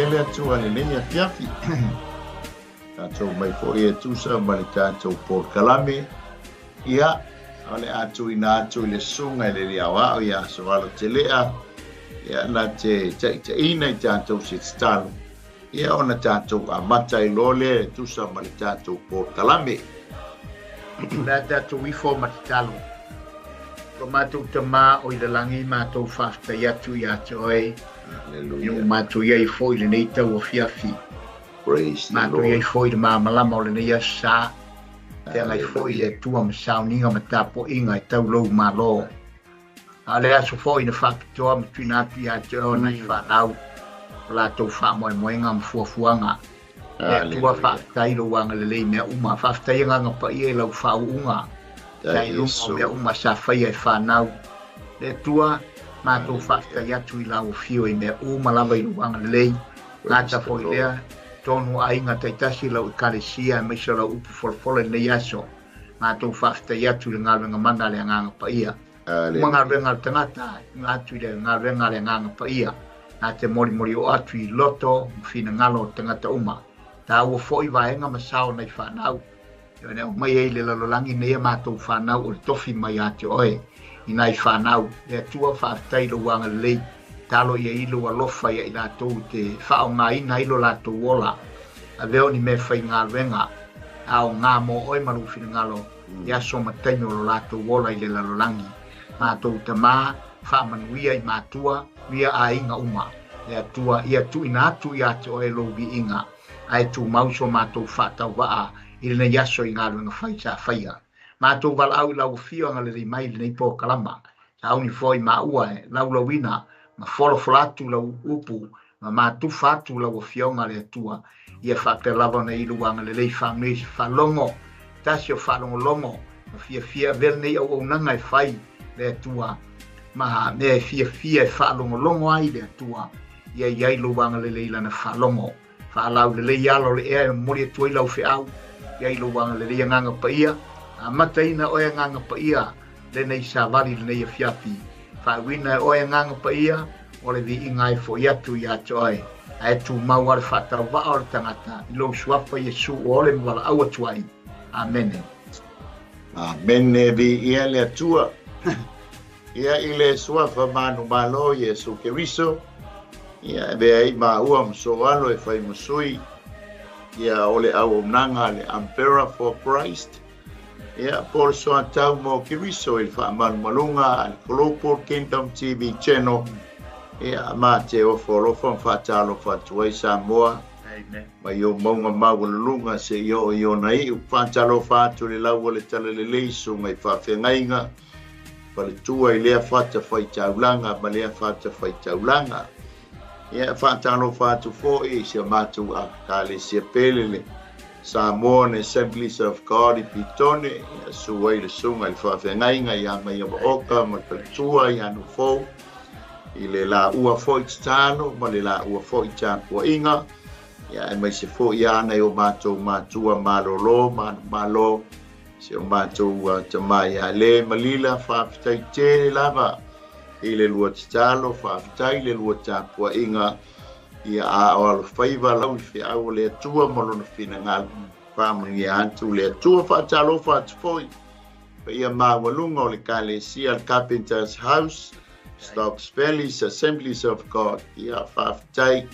Pea le Atua i lenei afiafi. Tatou mai foi e tusa ma le tatou polokalame. Ia, o le a tuuina atu i le susuga i le Alii Aoao ia Sovalo Telea, ia na te taitaiina i tatou se tatalo, ia ona tatou amata ai loa lea e tusa ma le tatou polokalame. O le a tatou ifo ma tatalo. Lo matou Tamā o i le lagi, matou faafetai atu ia te oe. Aleluia. Ua matou i ai foi i lenei tauafiafi. Praise the Matou i ai Lord. foi i le malamalama o lenei aso sa. Feagai foi le Aleluia. Atua ma sauniga ma tapuaiga e tau lou Malo. A o le aso foi na faapitoa ma tuuina atu ia te oe nai fanau, o latou faamoemoega ma fuafuaga. Le Atua, Aleluia. faafetai lou agalelei i mea uma. Faafetai agaga paia i lau faauuga. Sa Tai i luga o mea Iesu. uma sa faia e fanau. Le Atua, matou Aleluia. faafetai atu i lau afio i mea uma lava i lou agalelei. Praise Gata the foi Lord. lea, tonu aiga taitasi lau ekalesia aemaise o lau upu folafola i lenei aso. Matou faafetai atu i le galuega mana a le Agaga Paia. Uma Aleluia. galuega a le tagata, tuuina atu i le galuega a le Agaga Paia. Nā te molimoli oo atu i loto ma finagalo o tagata uma. Taua foi vaega ma sao nai fanau. E ona aumai ai le lalolagi nei a matou fanau o le tofi mai ia te oe i nai fanau. Le Atua, faafetai i lou agalelei. Talo ia i lou alofa ia i latou te faaaogaina ai lo latou ola. Avea o ni mea faigaluega a o ngā mō oe ma lou finagalo i aso ma taimi o lo latou ola i le lalolagi. Matou Tamā, faamanuia i matua, nuia aiga uma. Le Atua, ia tuuina atu ia te oe lou viiga, ae tumau so matou faatauvaa i lenei aso i galuega fai sa faia. Matou valaau i lau afio agalelei mai i lenei polokalama. Sauni foi maua e laulauina ma folafola atu lau upu ma matufa atu lau afioga le Atua. Ia faapea lava ona i lou agalelei faamanuia i se faalogo, tasi o faalogologo, ma fiafia avea lenei auaunaga e fai le Atua, ma mea e fiafia e faalogologo ai le Atua, ia i ai lou agalelei i lana faalogo. Faalaulelei ala o le ea e momoli atu ai lau feau, ia i lou agalelei agaga paia, amataina oe agaga paia lenei savali lenei afiafi. Faauina e oe agaga paia, o le viiga e foi atu ia te oe. Ae tumau a le faatauvaa o le tagata i lou suafa Iesu o ole ma valaau atu ai. Amene. Amene, viia le Atua. Ia i le suafa manumalo Iesu Keriso. Ia e vea i maua ma soalo e fai masui. Ia o le auaunaga le Umbrella for Christ. Ia po le soatau mo Keriso i le faamalumaluga a le Global Kingdom TV Channel. Ia ma te ofo alofa ma faatalofa atu ai Samoa. Amen. Mai o maunga maualuluga se i oo i ona iu. Faatalofa atu le lau o le talalelei susuga i faafeagaiga. Faletua i lea fata faitaulaga ma lea fata faitaulaga. Ia faatalofa atu foi i si a matou ekalesia pele le Samoan Assemblies of God i Petone. Ia susu ai le susuga i le faafeagaiga ia Maia Maoka ma le faletua ia Nufou. I le laua foi tatalo ma le laua foi tapuaiga. Ia aemaise foi ana i o matou matua malolo manumalo. Se o matou tamā ia le malila, faafetai tele lava i le lua tatalo, faafetai le lua tapuaiga. Ia a o alofaiva lau i feau o le Atua ma lona finagalo. Faamanuia atu le Atua, faatalofa atu foi. Paia maualuga o le ekalesia le Carpenter's House, Stokes Valley Assemblies of God. Ia faafetai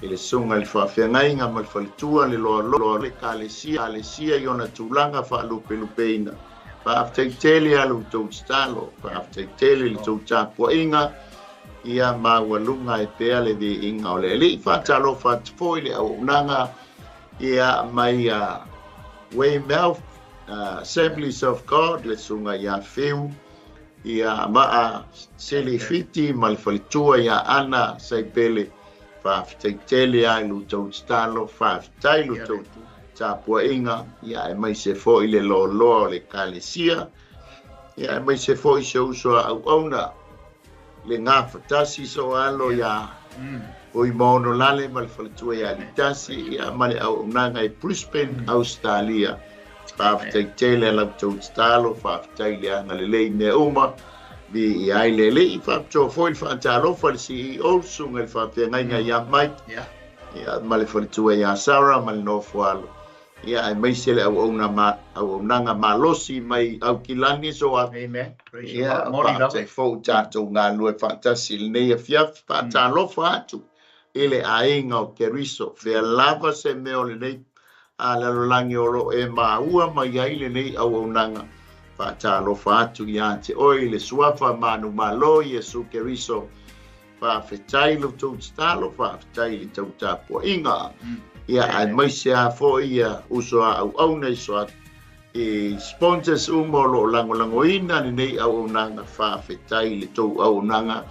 i le susuga i le faafeagaiga ma le faletua le loaloa le ekalesia i ona tulaga faalupelupeina. Faafetai tele a lo outou tatalo, faafetai tele i le tou tapuaiga. Ia maualuga e pea le viiga o le Alii. Faatalofa atu foi le auaunaga ia mai Weymouth Assemblies of God, le susuga ia Fiu, ia maa Selifiti ma le faletua ia Ana Saipele. Faafetai tele ai lo outou tatalo, faafetai lo outou tapuaiga. Ia aemaise foi le loaloa o le ekalesia. Ia aemaise foi se uso a auauna le gafatasi soalo ia oi maono lale ma le faletua ia Litasi, ia ma le auaunaga i Brisbane, Australia. Faafetai tele a la outou tatalo, faafetai le agalelei mea uma. Vi i ai le Alii, faapitoa foi le faatalofa le CEO, susuga i le faafeagaiga ia Mike. Ia, ma le faletua ia Sarah ma le nofoalo. Ia, aemaise le auauna ma, auaunaga malosi mai Aukilani so a. Amen. Praise the Ia, Lord. Moni lava. faafetai foi tatou galulue faatasi i lenei afiafi, faatalofa atu i le aiga o Keriso. Fea lava se mea o lenei lalolagi o lo o e maua mai ai lenei auaunaga, faatalofa atu ia te oe i le suafa manumalo Iesu Keriso. Faafetai lo tou tatalo, faafetai i le tau tapuaiga. Ia, aemaise lava foi ia uso a auauna i so i sponsors uma o lo o lagolagoina lenei auaunaga, faafetai i le tou auaunaga,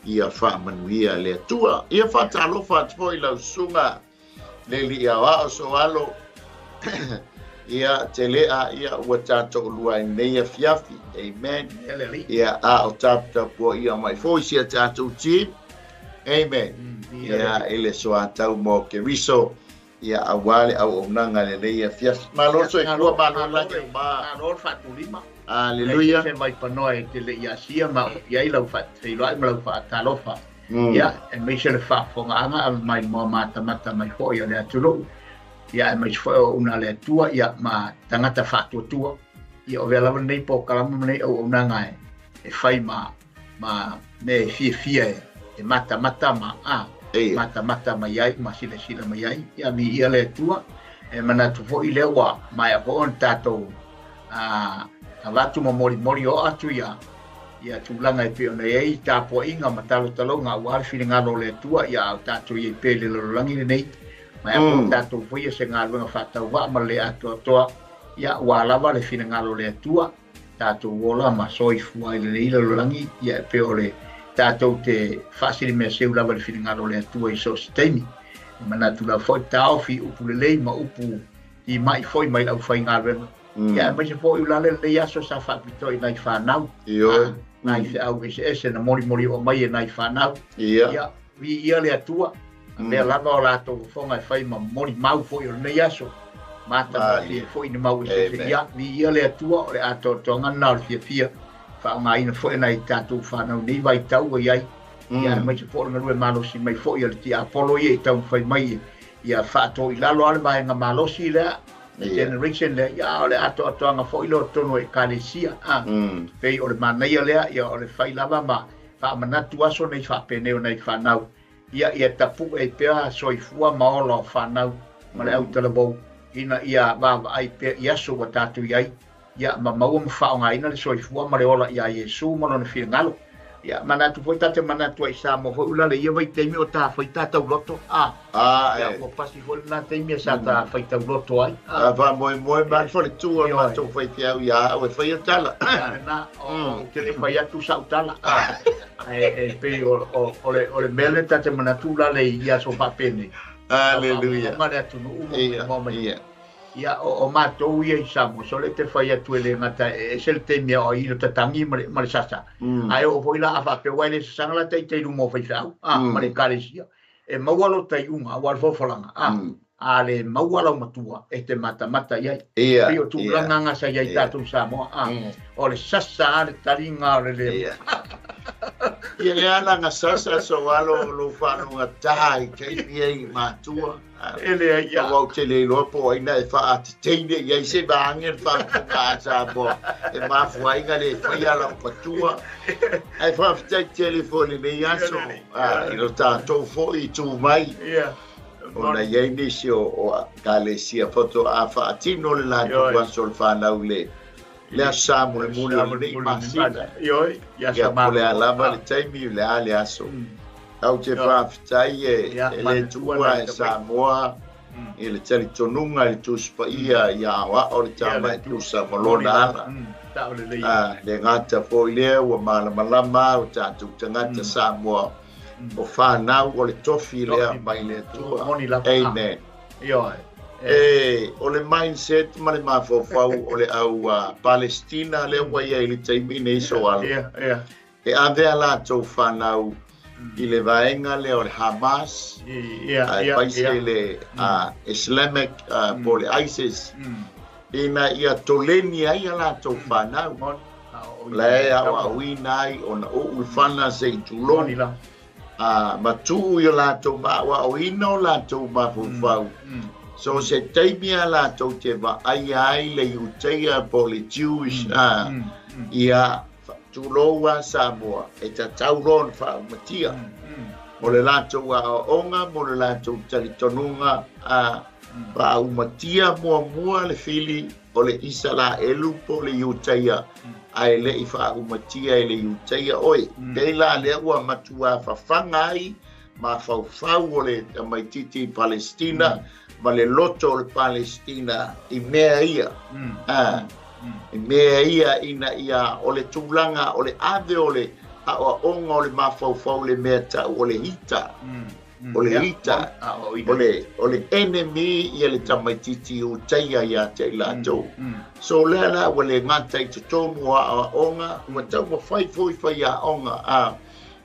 ia faamanuia le Atua. Ia faatalofa atu foi lau susuga le alii aoao Soalo. Ia telea, ia ua tatou lua ai nei afiafi. Amen. Ia le alii. Ia, a o taputapuaia mai foi si a tatou team. Amen. Ia le Ia, alii. i le soatau mo Keriso. Ia, aua le auaunaga lenei afiafi. Malo soifua, malo lagi o ma. Malo le faatulima. Hallelujah. Se mai panoa e te le i asia ma o i ai lau faafeiloai ma lau faatalofa. Ia, aemaise le faafofogaaga ave mai moa matamata mai foi o le atunuu. Ia, aemaise foi o una le Atua, ia, ma tagata faatuatua. Ia, o vea lava lenei polokalame ma lenei auaunaga e fai ma mea e fiafia e matamata ma a matamata mai ai ma silasila mai ai. Ia, viia le Atua. E manatu foi lea ua maea foi ona tatou avatu ma molimoli oo atu ia tulaga e pei ona i ai tapuaiga ma talotaloga aua le finagalo o le Atua. Ia, a o tatou i ai pea i le lalolagi lenei. Maea foi tatou faia se galuega faatauvaa ma le atoatoa. Ia, ua lava le finagalo o le Atua, tatou ola ma soifua i lenei lalolagi. Ia, e pei o le tatou te faasilimea seu lava le finagalo o le Atua i so o se taimi. E manatu lava foi taofi upu lelei ma upu timai foi mai le aufaigaluega. Ia, aemaise foi ulale lenei aso sa faapitoa i nai fanau. Ioe. Nai feau eseese na molimoli o mai e nai fanau. Ia. Ia, viia le Atua. Mea lava o latou fofoga e fai ma molimau foi o lenei aso. Matagofie foi ni mau eseese. Ia, viia le Atua o le atoatoaga lena o le fiafia. Faaaogaina foi nai tatou fanau nei vaitau ua i ai. Ia, aemaise foi o le galue malosi mai foi a le tiapolo ia i taumafai mai ia faatoilalo lava le vaega malosi lea. Le generation lea, ia, o le atoatoaga foi lea o totonu o ekalesia. Pei o le manaia lea, ia, o le fai lava ma faamanatu aso nei faapenei o nai fanau. Ia, ia tapu'e ai pea soifua ma ola o fanau ma le autalavou, ina ia vaavaai pea i aso ua tatou i ai. Ia, ma maua ma faaaogaina le soifua ma le ola ia Iesu ma lona finagalo. Ia, manatu foi tate manatu ai Samoa foi ulale ia vaitaimi o ta fai tatau loto. Ia, ua pasi foi lena taimi e sa ta fai tau loto ai. A faamoemoe ma le faletua o le matou faifeau ia au e faia tala. Ia, lena, o te le fai atu sau tala. E pei o le mea lea tate manatu ulale i aso faapenei. Hallelujah. Ma le atunuu ma mai. Ia, o matou ia i Samoa, so le te fai atu e le gata e ese le taimi o ai le tatangi ma le sasa. Ae o foi la a faapea ua e le sasaga la taitai luma o faifeau, ma le ekalesia. E maua lo taiuga aua le fofolaga, a le maua lau matua e te matamata i ai. Ia, Pei o tulaga gasa i ai tatou Samoa, o le sasa a le taliga o le le. Ia. Ia le ala sasa so alo lo whanonga tai kei ia i matua. E le ai, ia. Au te le iloa po ai na e faateteine i ai se vaage le faafofoga a Samoa. E mafua ai na le faia lau matua. Ae faafetai tele foi lenei aso. I lo tatou foi i tū mai. Ia. Ona i ai nisi o ekalesia faatoa faatino le latou aso o le fanau le aso sa mulimuli o lenei masina. Ioe, ia Ia, sa po le a malo. lava le taimi, le a le aso. Au te faafetai e Ia, le manatua Atua nai e tamai. Samoa, i le talitonuga i le Tusi Paia, ia aoao le Ia, tama le e Atua. tusa ma lona ala. Tao le lei. Le gata foi lea ua malamalama o tatou tagata Samoa. O fanau o le tofi lea Tofi. mai le Atua. Moni lava. Amen. Ioe. E, o le mindset ma le mafaufau o le au Palestina lea ua i ai i le taimi nei so alo. Ia, ia. E ave a latou fanau i le vaega lea o le Hamas, Ia, ae ia, paise ia. le Islamic, po le ISIS, ina ia toleni ai a latou fanau. Moni. A o i La e le au tau. auina ai ona uu le fana se i tulou. Moni la. Matuu i o latou maauaoina o latou mafaufau. So se taimi a latou te vaaia ai le Iutaia po o le Jewish ia tulou a Samoa e tatau loa ona faaumatia mo le latou aoaoga mo le latou talitonuga faaumatia muamua le fili o le Isaraelu po o le Iutaia ae le'i faaumatia e le Iutaia oe. Pei la lea ua matua fafaga ai mafaufau o le tamaititi i Palestina ma le loto o le Palestina i mea ia. I mea ia ina ia o le tulaga o le ave o le aoaoga o le mafaufau le mea tau o le hita. O le hita, o le enemy ia le tamaititi Iutaia ia te i latou. So lea la ua le gata i totonu o aoaoga, ua taumafai foi faiaoga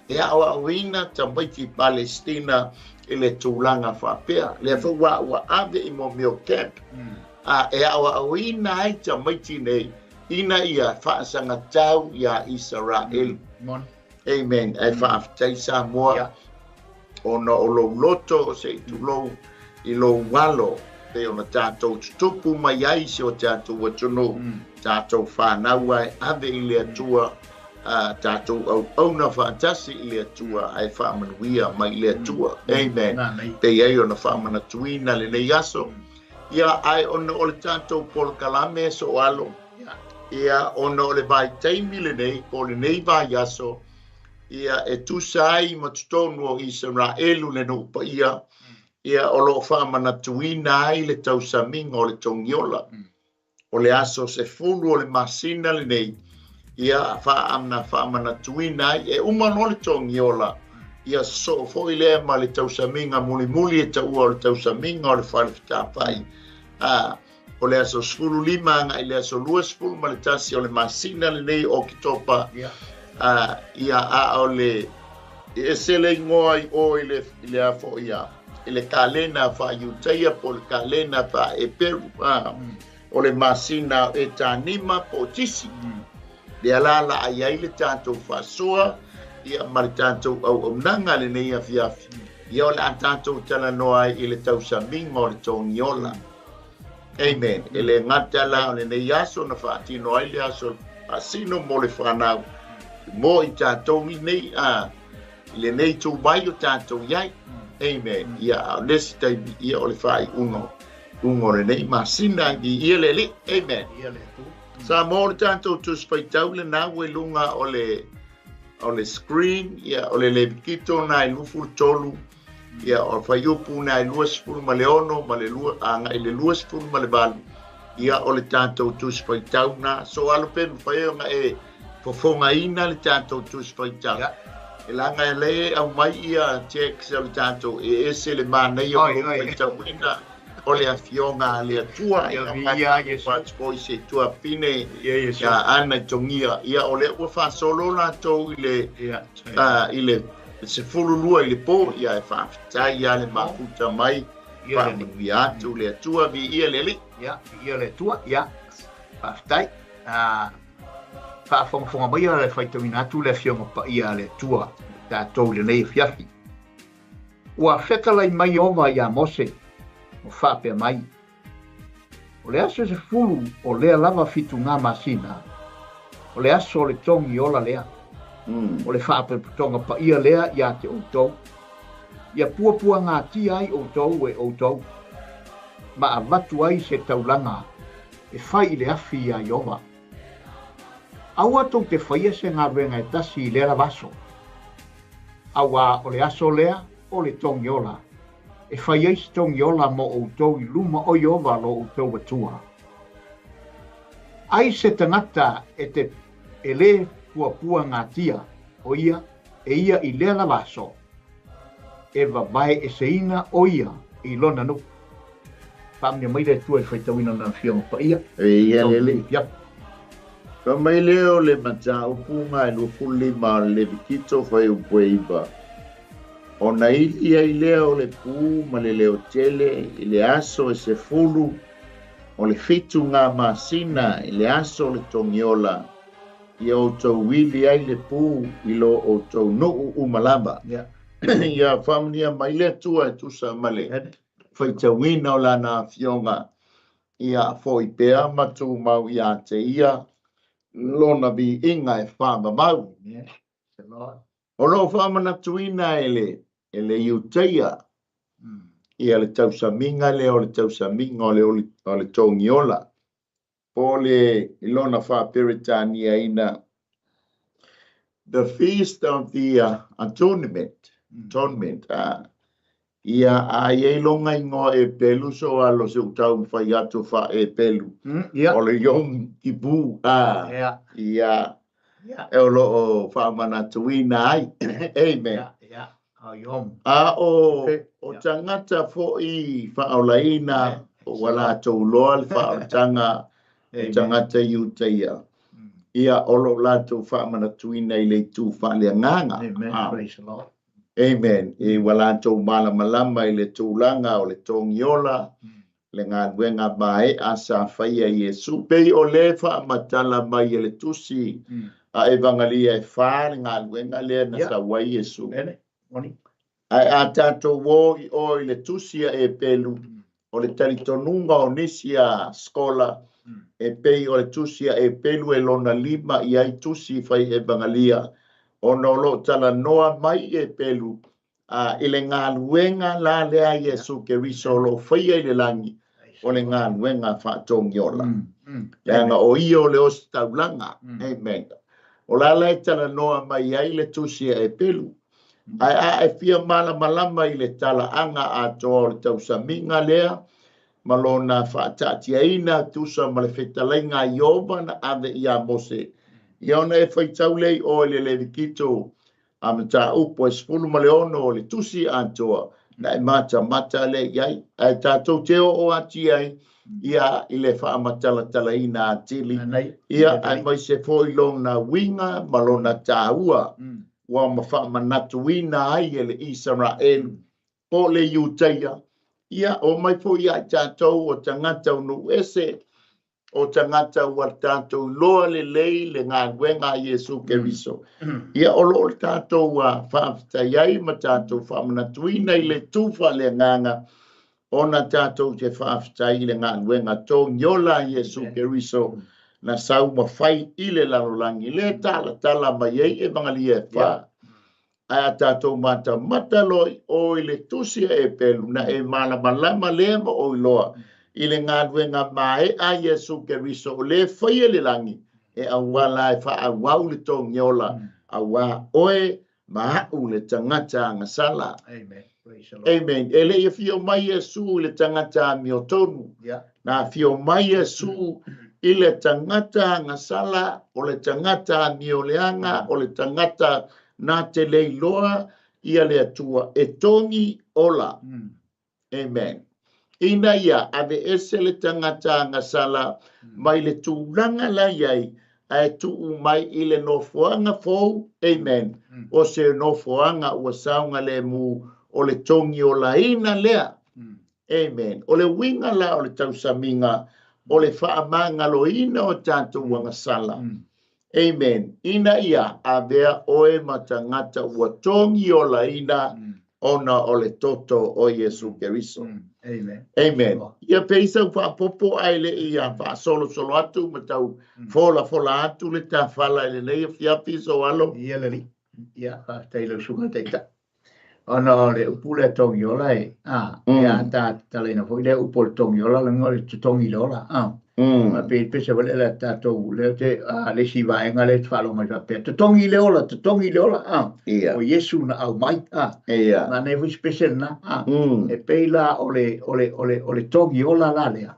e aoaoina tamaiti Palestina i le tulaga faapea. Lea foi ua ave i mo mea o camp. E aoaoina ai tamaiti nei ina ia faasagatau ia Isaraelu. Amen. Ae faafetai Samoa ona o lou loto se i tulou i lou alo pe ona tatou tutupu mai ai se o tatou atunuu, tatou whanau ai ave i le Atua, tatou auauna faatasi i le Atua ae faamanuia mai i le Atua. Amen. Pei ai ona faamanatuina lenei aso. Ia ae ona o le tatou polokalame so alo. Ia ona o le vaitaimi lenei po o lenei vaiaso ia e tusa ai ma totonu o Isaraelu le nuu paia ia o loo faamanatuina ai le tausamiga o le togiola. O le aso 10 o le masina lenei ia faamanatuina ai e uma loa le togiola ia sosoo foi lea ma le tausamiga mulimuli e taua o le tausamiga o le falefetafai. O le aso 15 agai le aso 21 o le masina lenei o Oketopa. Ia a o le e ese le igoa i o i le afo ia i le kalena faaiutaia po o le kalena faaeperu o le masina e tanima po o tisi. Lea la la ai ai le tatou faasoa ia ma le tatou auaunaga lenei afiafi. Ia o le a tatou talanoa ai i le tausamiga o le togiola. Amen. E le gata la o lenei aso na faatino ai le aso faasino mo le fanau mo i tatou i nei i lenei tumai o tatou iai. Amen. Ia o le isi taimi ia o le faaiuga uga o lenei masina i ia le Alii. Amen. Sa mo o le tatou tusi faitau lena ua i luga o le screen ia o le Levikito na i 23 ia o fuaiupu na i 26 ma le 2 agai le 28 ia o le tatou tusi faitau na so alo pe mafai ona e fofogaina le tatou tusi faitau. E laga e le aumai ia text o le tatou e ese le manaia o lou faitauina o le afioga a le Atua ia ia se tuafine ia ana i togia ia o lea ua faasolo latou i le i le 12 i le po ia e faafetai ia le mafuta mai faamanuia atu le Atua viia le Alii. Ia viia le Atua ia faafetai. Faafogafoga mai le faitauina atu le afioga paia le Atua tatou i lenei afiafi. Ua fetalai mai Ieova ia Mose ma faapea mai, o le aso 10 o lea lava fitugā masina, o le aso o le togiola lea. O le faapotopotoga paia lea ia te outou. Ia puapuagatia ai outou e outou, ma avatu ai se taulaga e fai i le afi ia Ieova. Aua tou te faia se galuega e tasi i lea lava aso. Auā o le aso lea o le togiola, e fai ai se togiola mo outou i luma o Ieova lo outou Atua. Ai se tagata e te e lē puapuagatia o ia e ia i lea lava aso, e vavae eseina o ia i lona nuu. Faamanuia mai le Atua i le faitauina o lana afioga paia. E ia le Alii. Fa mai lea o le mataupuga e 25 o le Levikito fuaiupu e 9. Ona ili ai lea o le pu ma le leotele i le aso e 10 o le 7 masina i le aso o le togiola ia outou ili ai le pu i lo outou nuu uma lava. Ia faamanuia mai le Atua e tusa ma le faitauina o Lana Afioga, ia foi pea ma tumau ia te Ia Lona viiga e faamamau. O lo o faamanatuina e le e le Iutaia ia le tausamiga lea o le tausamiga o le o le togiola, po o le i lona faa-Peretaniaina The Feast of the Atonement, Atonement. Ia, a i ai lona igoa Epelu, so alo se u taumafai atu faa-Epelu. Ia. O le Yom Kippur. Ia. Ia. Ia. E o lo o faamanatuina ai. Amen. Ia, ia. O Yom. A o o tagata foi faaolaina ua latou loa le faaolataga o tagata Iutaia. Ia, o lo o latou faamanatuina i le itu faaleagaga. Amen. Praise the Lord. Amen. E ua latou malamalama i le tulaga o le togiola, le galuega mae'a sa faia e Iesu. Pei o le faamatala mai e le tusi a Evagalia e fa le galuega lea na sau ai Iesu. Ae a tatou o i o i le tusi a Epelu, o le talitonuga o nisi a skola, e pei o le tusi a Epelu e lona lima i ai tusi fai Evagalia, ona o lo o talanoa mai Epelu a i le galuega la lea a Iesu Keriso o lo o faia i le lagi, o le galuega faatogiola. Leaga o ia o le ositaulaga. Amen. O la la e talanoa mai ai le tusi a Epelu. Ae a e fia malamalama i le talaaga atoa o le tausamiga lea ma lona faataatiaina tusa ma le fetalaiga a Ieova na ave iā Mose, ia ona e faitau lea i o i le Levikito a mataupu e 16 o le tusi atoa, na e matamata lea i ai. Ae tatou te oo atu ai ia i le faamatalatalaina atili, ia aemaise foi lona uiga ma lona taua ua ma faamanatuina ai e le Isaraelu po o le Iutaia, ia o mai foi ia i tatou o tagata o nuu ese, o tagata ua tatou iloa lelei le galuega a Iesu Keriso. Ia o lo o tatou faafetai ai ma tatou faamanatuina i le itu faaleagaga ona tatou te faafetai i le galuega togiola a Iesu Keriso na sau ma fai i le lalolagi lea e talatala mai ai Evagalia e fa. Ae a tatou matamata loa i o i le tusi a Epelu, na e malamalama lea ma ou iloa i le galuega mae'a a Iesu Keriso o lea e faia i le lagi, e auala e faaauau le togiola auā oe ma a'u le tagata agasala. Amen. Praise the Lord. Amen. E le i afio mai Iesu i le tagata amiotonu. Na afio mai Iesu i le tagata agasala, o le tagata amioleaga, o le tagata na te le iloa ia le Atua e togi ola. Amen. Ina ia aveese le tagata agasala mai le tulaga la i ai, ae tuu mai i le nofoaga fou, amen, o se nofoaga ua saogalemu o le togiolaina lea. Amen. O le uiga la o le tausamiga o le faamagaloina o tatou agasala. Amen. Ina ia avea oe ma tagata ua togiolaina ona o le toto o Iesu Keriso. Amen. Amen. Ia pei sau faapopo ae le i faasolosolo atu ma tau folafola atu le tafala i lenei afiafi so alo. Ia le alii. Ia, faafetai i lau susuga i le Taitai. Ona o le upu lea togiola e, a, e a ta tatalaina foi lea upu o le togiola, leaga o le totogi i le ola, a. Ma pei e pese foi lea le tatou, lea te, a, le isi vaega lea te faalogo mai faapea, totogi i le ola, totogi i le ola, a. Ia. O Iesu na aumai, a. Ia. Manaia foi si pese lena, a. E pei la o le, o le, o le, o le togiola la lea,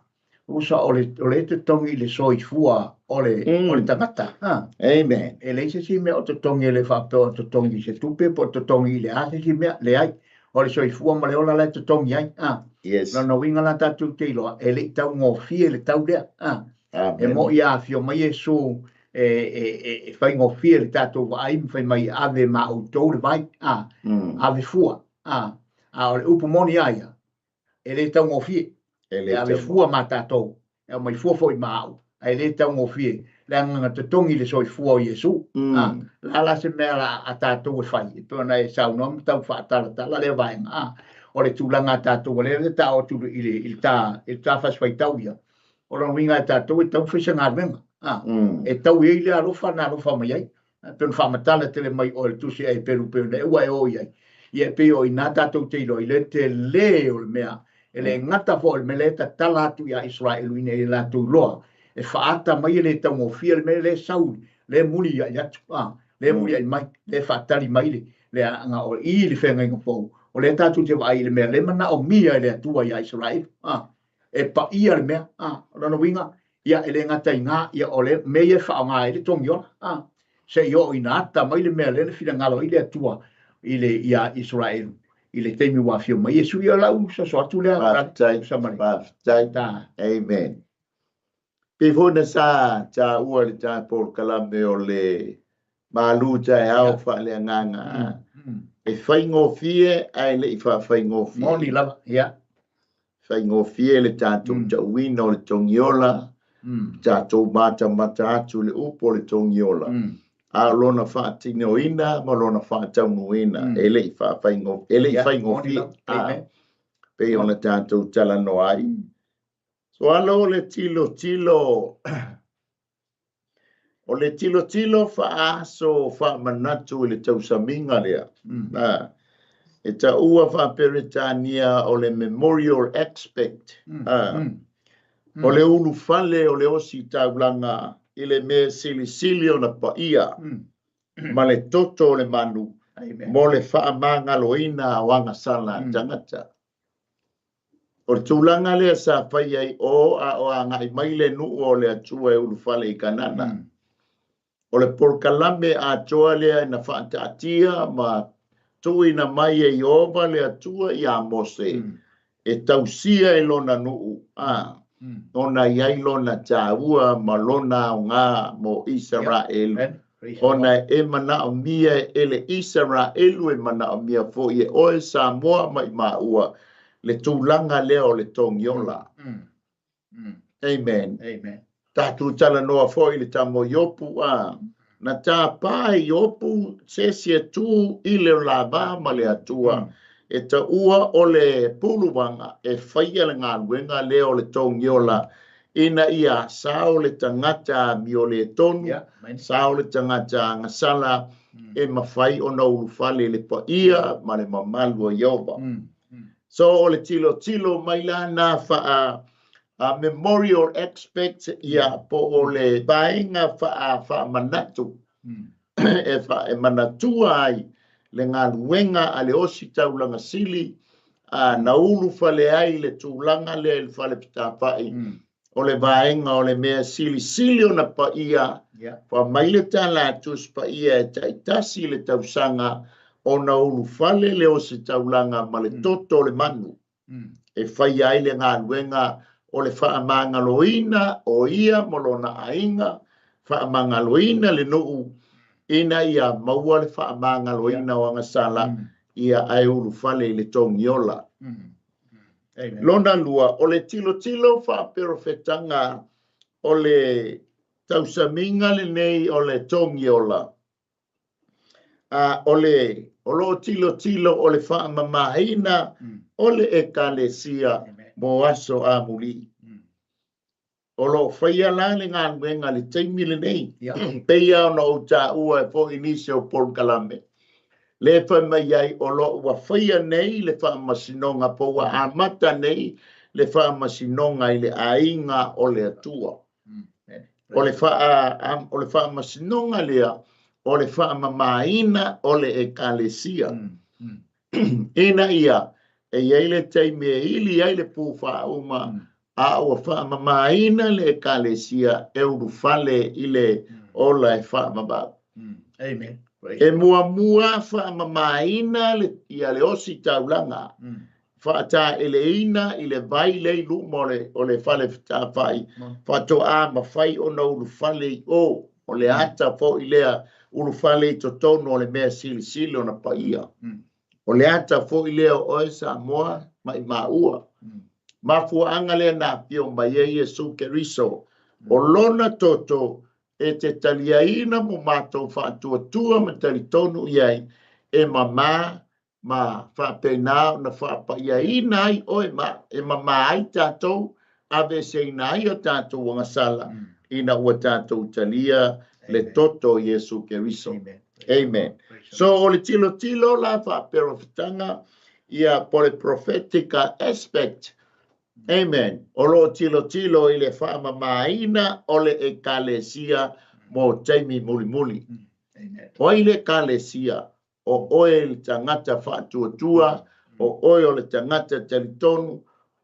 Tusa o le, o le totogi i le soifua o le, o le tagata. Ha. Amen. E leai se isi mea o totogi e le faapea o totogi i se tupe po o totogi i le a se isi mea. Leai. O le soifua ma le ola la e totogi ai. Ha. Yes. Lona uiga la tatou te iloa, e le i taugofie le tau lea. Ha. Amen. E mo'i a afio mai Iesu e, e, e, e faigofie le tatou vaai ma fai mai ave ma outou le vai. Ha. Ave fua. Ha. A o le upu moni a ia, e le taugofie, E e ave fua ma tatou, e aumai fua foi ma au. Ae le taugofie le agaga totogi i le soifua o Iesu. A, la la se mea la a tatou e fai, e pei ona e saunoa ma tau faatalatala lea vaega. A, o le tulaga a tatou, o lea e taoto atu i le i le ta i le ta fasifaitau ia. O lona uiga e tatou e tau fai se galuega. A, e tau i ai le alofa na alofa mai ai. E pei ona faamatala tele mai oe le tusi e Peru pei ona e ua e o i ai. Ia e pei o i ina tatou te iloa i le tele o le mea. E le gata foi o le mea lea e tatala atu ia Isaraelu ina ia latou iloa e faaata mai e le taugofie le mea lea e sau, lea e muliai atu, lea e muliai mai, lea e faatali mai le leaga o i le feagaiga fou, o lea tatou te vaai i le mea lea e manaomia e le Atua ia Isaraelu, e paia le mea, o lona uiga, ia e le gata i ina, ia o le mea ia e faaaoga ai le togiola, se i oo ina ata mai le mea lea na finagalo ai le Atua i le ia Isaraelu i le taimi ua afio mai Iesu. Ia lau soso atu lea. Faafetai, faafetai. Amen. Pei foi na sa taua i le ta polokalame o le malu taeao faaleagaga, e faigofie ae le i faafaigofie. Moni lava, ia. Faigofie le tatou tauina o le togiola, tatou matamata atu i le upu o le togiola, a o lona faatinoina ma lona faataunuuina e le i faafaigofie, e le i faigofie. Pei ona tatou talanoa ai. So alo o le tilotilo, o le tilotilo faaaso faamanatu i le tausamiga lea. E taua faaperetania o le memorial aspect. O le ulufale o le ositaulaga i le mea silisili ona paia ma le toto o le manu mo le faamagaloina o agasala a tagata. O le tulaga lea sa fai ai o a o agai mai le nuu o le Atua e ulufale i Kanana. O le polokalame atoa lea na faataatia ma tuuina mai e Ieova le Atua ia Mose e tausia e lona nuu, ona i ai lona taua ma lona aoga mo Isaraelu. Ona e manaomia e le Isaraelu, e manaomia foi e oe Samoa ma i maua le tulaga lea o le togiola. Amen. Amen. Tatou talanoa foi i le tama o Iopu, na tapa e Iopu se isi e tu i le lava ma le Atua, e taua o le puluvaga e faia le galuega lea o le togiola, ina ia sao le tagata amioletonu, sao le tagata agasala, e mafai ona ulufale le paia ma le mamalu o Ieova. So o le tilotilo mai la na faa a memorial aspect, ia po o le vaega faamanatu e fa e manatua ai le galuega a le ositaulaga sili na ulufale ai le tulaga lea i le fale fetafa'i, o le vaega o le mea silisili ona paia. Fa mai le tala a Tusi Paia e taitasi le tausaga ona ulufale le ositaulaga ma le toto o le manu e faia ai le galuega o le faamagaloina o ia ma lona aiga, faamagaloina le nuu ina ia maua le faamagaloina o agasala, ia ae ulufale i le togiola. Lona lua, o le tilotilo faaperofetaga o le tausamiga lenei o le togiola, o le o loo tilotilo o le faamamaina o le ekalesia mo aso amuli. O loo faia la le galuega le taimi lenei, peia ona ou taua e foi nisi o polokalame le fai mai ai o loo ua faia nei le faamasinoga po ua amata nei le faamasinoga i le aiga o le Atua. O le o le faamasinoga lea o le faamamaina o le ekalesia, ina ia e iai le taimi e ili ai le pu faauma, a ua faamamaina le ekalesia e ulufale i le ola e faamamau. Amen. E muamua faamamaina le ia le ositaulaga, faataeleina i le vai le i luma o le fale fetafa'i, faatoa mafai ona ulufale i o o le ata foi lea ulufale i totonu o le mea silisili ona paia. O le ata foi lea o oe Samoa ma i maua. Mafuaaga lea na afio mai ai Iesu Keriso O lona toto e te taliaina mo mātou faatuatua ma talitonu i ai e mamā ma faapena ona faapaiaina ai oe ma e mamā ai tātou aveeseina ai o tātou agasala ina ua tātou talia le toto o Iesu Keriso. Amen. Amen. So o le tilotilo la faaperofetaga ia po le prophetic aspect. Amen. O lo tilotilo i le faamamāina o le ekalesia mo taimi mulimuli. Amen. O ai le ekalesia? O oe le tagata faatuatua, o oe o le tagata talitonu,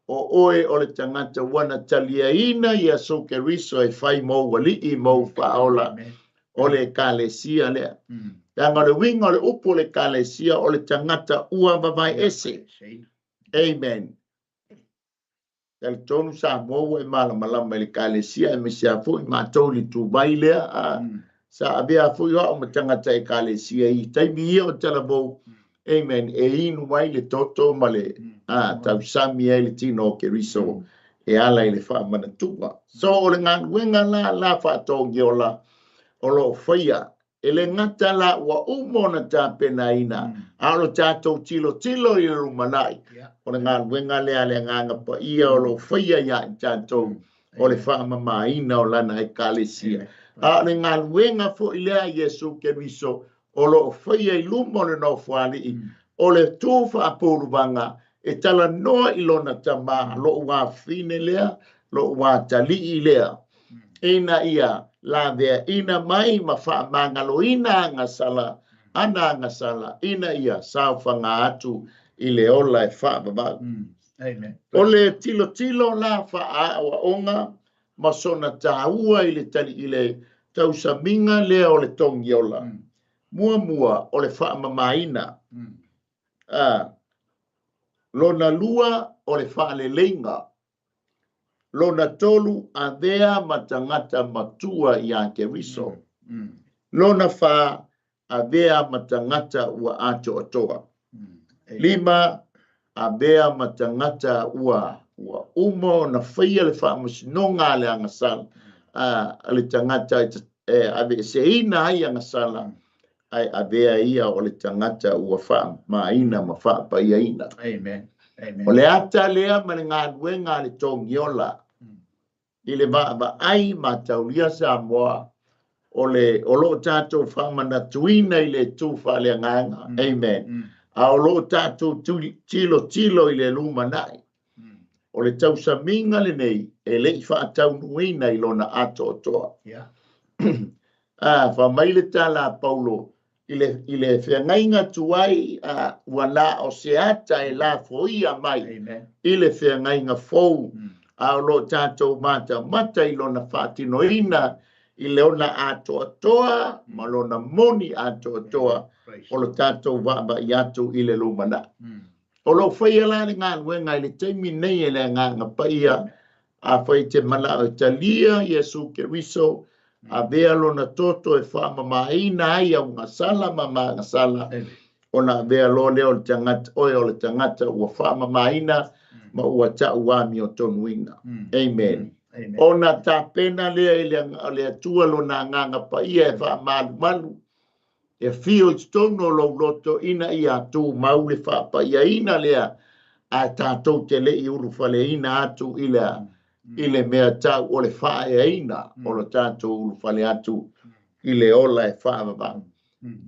o oe o le tagata ua na taliaina Iesu Keriso e fai mou alii mou faaola. Amen. O le ekalesia lea. Leaga o le uiga o le upu o le ekalesia o le tagata ua vavaeese. Amen. Talitonu Samoa ua e malamalama i le ekalesia aemaise lava foi matou i le ituvai lea a sa avea foi o au ma tagata ekalesia i taimi ia o talavou. Amen. E inu ai le toto ma le tausami ai le tino o Keriso e ala i le faamanatuga. So o le galuega la la faatogiola o lo o faia e le gata la ua uma ona tapenaina a o lo tatou tilotilo i le lumanai. O le galuega lea le agaga paia o lo o faia iā i tatou o le faamamāina o lana ekalesia. A o le galuega foi lea a Iesu Keriso o lo o faia i luma o le nofoalii o le tū faapuluvaga e talanoa i lona tamā lo'u afafine lea lo'u atalii lea ina ia laveaina mai ma faamagaloina agasala ana agasala ina ia saofaga atu i le ola e faavavau. Amen. O le tilotilo la faaaoaoga ma sona tāua i le tali i le tausamiga lea o le togiola. Muamua o le faamamāina. Lona lua o le faaleleiga. Lona tolu avea ma tagata matua iā Keriso. Lona fā avea ma tagata ua atoatoa. Lima avea ma tagata ua uma ona faia le faamasinoga a le agasala a le tagata e aveeseina ai agasala ae avea ia o le tagata ua faamamaina ma faapaiaina. Amen. Amen. O le ata lea ma le galuega a le togiola i le vaavaai ma taulia Samoa o le o lo o tatou faamanatuina i le tu faaleagaga. Amen. A o lo o tatou tilotilo i le lumanai. O le tausamiga lenei e le'i faataunuuina i lona atoatoa. Faamai le tala a Paulo i le feagaiga tuai ua na o se ata e lafoia mai i le feagaiga fou a o lo o tatou matamata i lona faatinoina i le ona atoatoa ma lona moni atoatoa o lo tatou vaavaai atu i le lumanai. O lo o faia la le galuega i le taimi nei e le agaga paia afai te manao e talia Iesu Keriso avea lona toto e faamamāina ai augasala ma magasala ona avea loa lea o le tagata oe o le tagata ua faamamāina ma ua taʻuamiotonuina. Amen. Ona tapena lea i le Atua lona agaga paia e faamalumalu e fio i totonu o lou loto ina ia tumau le faapaiaina lea a tatou te le'i ulufaleina atu i le mea tau o le faaeaina o lo tatou ulufale atu i le ola e faavavau.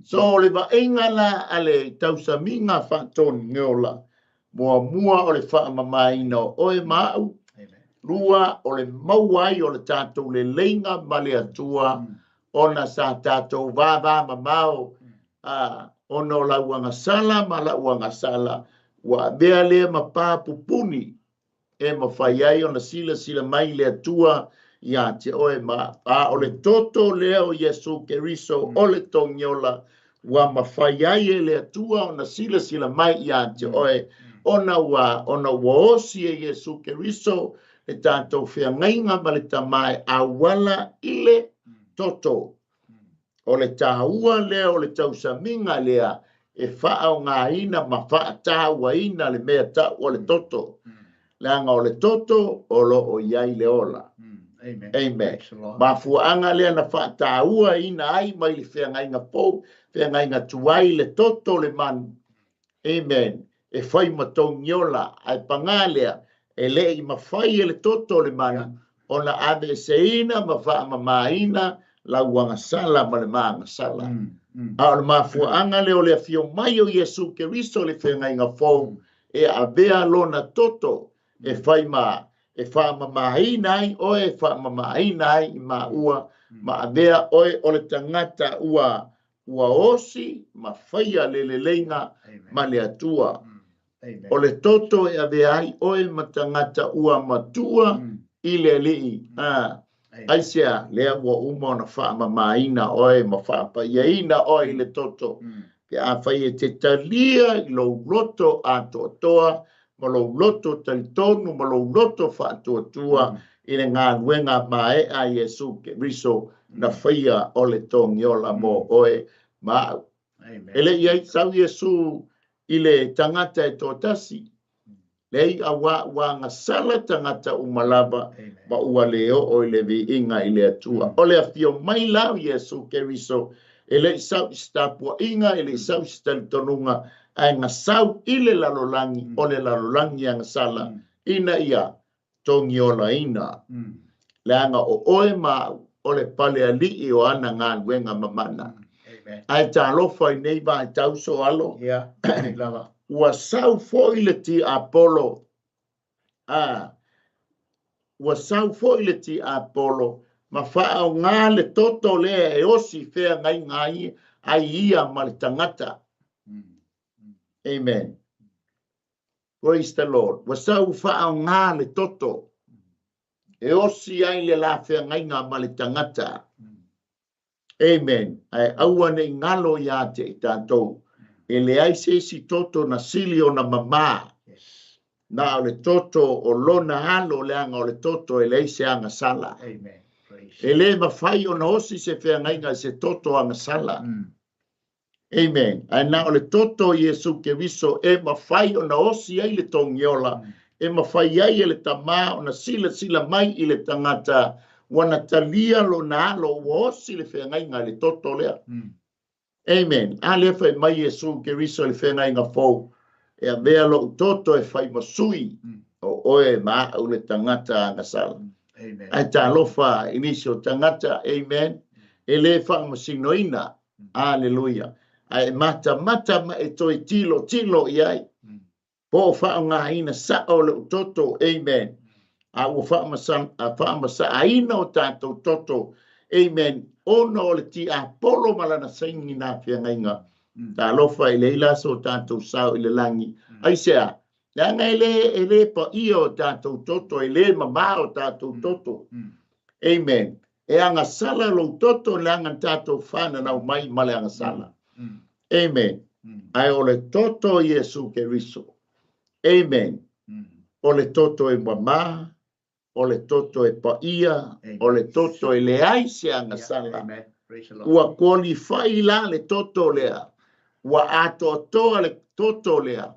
So o le vaaiga la a le tausamiga faatogiola muamua o le faamamāina o oe ma au, lua o le maua ai o le tatou leleiga ma le Atua ona sa tatou vavamamao ona o lau agasala ma la'u agasala ua avea lea ma papupuni e mafai ai ona silasila mai le Atua iā te oe ma a o le toto lea o Iesu Keriso o le togiola ua mafai ai e le Atua ona silasila mai iā te oe ona ua osi e Iesu Keriso le tatou feagaiga ma le Tamā e auala i le toto. O le tāua lea o le tausamiga lea e faaogaina ma faatauaina le mea tau o le toto. Leaga o le toto o lo o i ai le ola. Amen. Mafuaaga lea na faatauaina ai mai le feagaiga fou, feagaiga tuai le toto o le manu. Amen. E fai ma togiola, ae pagā lea, e le i mafai e le toto o le manu ona aveeseina ma faamamaina lau agasala ma le ma agasala. A o le mafuaaga lea o le afio mai o Iesu Keriso i le feagaiga fou, e avea lona toto e fai ma e faamamaina ai oe, e faamamaina ai i maua, ma avea oe o le tagata ua ua osi ma faia le leleiga ma le Atua. O le toto e avea ai oe ma tagata ua matua i le Alii. Aisea? Lea ua uma ona faamamaina oe ma faapaiaina oe i le toto. Pe afai e te talia i lou loto atoatoa ma lou loto talitonu ma lou loto faatuatua i le galuega maea a Iesu Keriso na faia o le togiola mo oe ma au. E le i ai sau Iesu i le tagata e toatasi, leai, auā ua agasala tagata uma lava ma ua le oo i le viiga i le Atua. O le afio mai la o Iesu Keriso, e le i sau i se tapuaiga, e le i sau i se talitonuga, ae gasau i le lalolagi, o le lalolagi agasala, ina ia togiolaina. Leaga o oe ma au, o le palealii o ana galuega mamana. Ae talofa i nei vaitau soalo, ua sau foi le tiapolo, a ua sau foi le tiapolo ma faaoga le toto lea e osi feagaiga ai ai ia ma le tagata. Amen. Praise the Lord. Ua sau faaoga le toto e osi ai le la feagaiga ma le tagata. Amen. Ae aua ne i galo ia te i tatou, e leai se isi toto na sili ona mamā, na o le toto o lona alo, leaga o le toto e leai se agasala. E le mafai ona osi se feagaiga i se toto agasala. Amen. Ae na o le toto o Iesu Keriso e mafai ona osi ai le togiola, e mafai ai e le Tamā ona silasila mai i le tagata ua na talia lona alo, ua osi le feagaiga i le toto lea. Amen. A lea fai mai Iesu Keriso i le feagaiga fou, e avea lou toto e fai ma sui o oe ma au le tagata agasala. Ae talofa i nisi o tagata, amen, e le faamasinoina. Aleluia. Ae matamata ma e toe tilotilo i ai. Po o faaaogaina sao lou toto, amen. A ua faamasaaina o tatou toto, amen, ona o le tiapolo ma lana saini na feagaiga. Talofa i leai la so tatou sao i le lagi. Aisea? Leaga e le, e le paia o tatou toto, e le mamā o tatou toto. Amen. E agasala lou toto leaga na tatou fananau mai ma le agasala. Amen. Ae o le toto o Iesu Keriso. Amen. O le toto e mamā, o le toto e paia, o le toto e leai se agasala. Ua qualify la le toto lea. Ua atoatoa le toto lea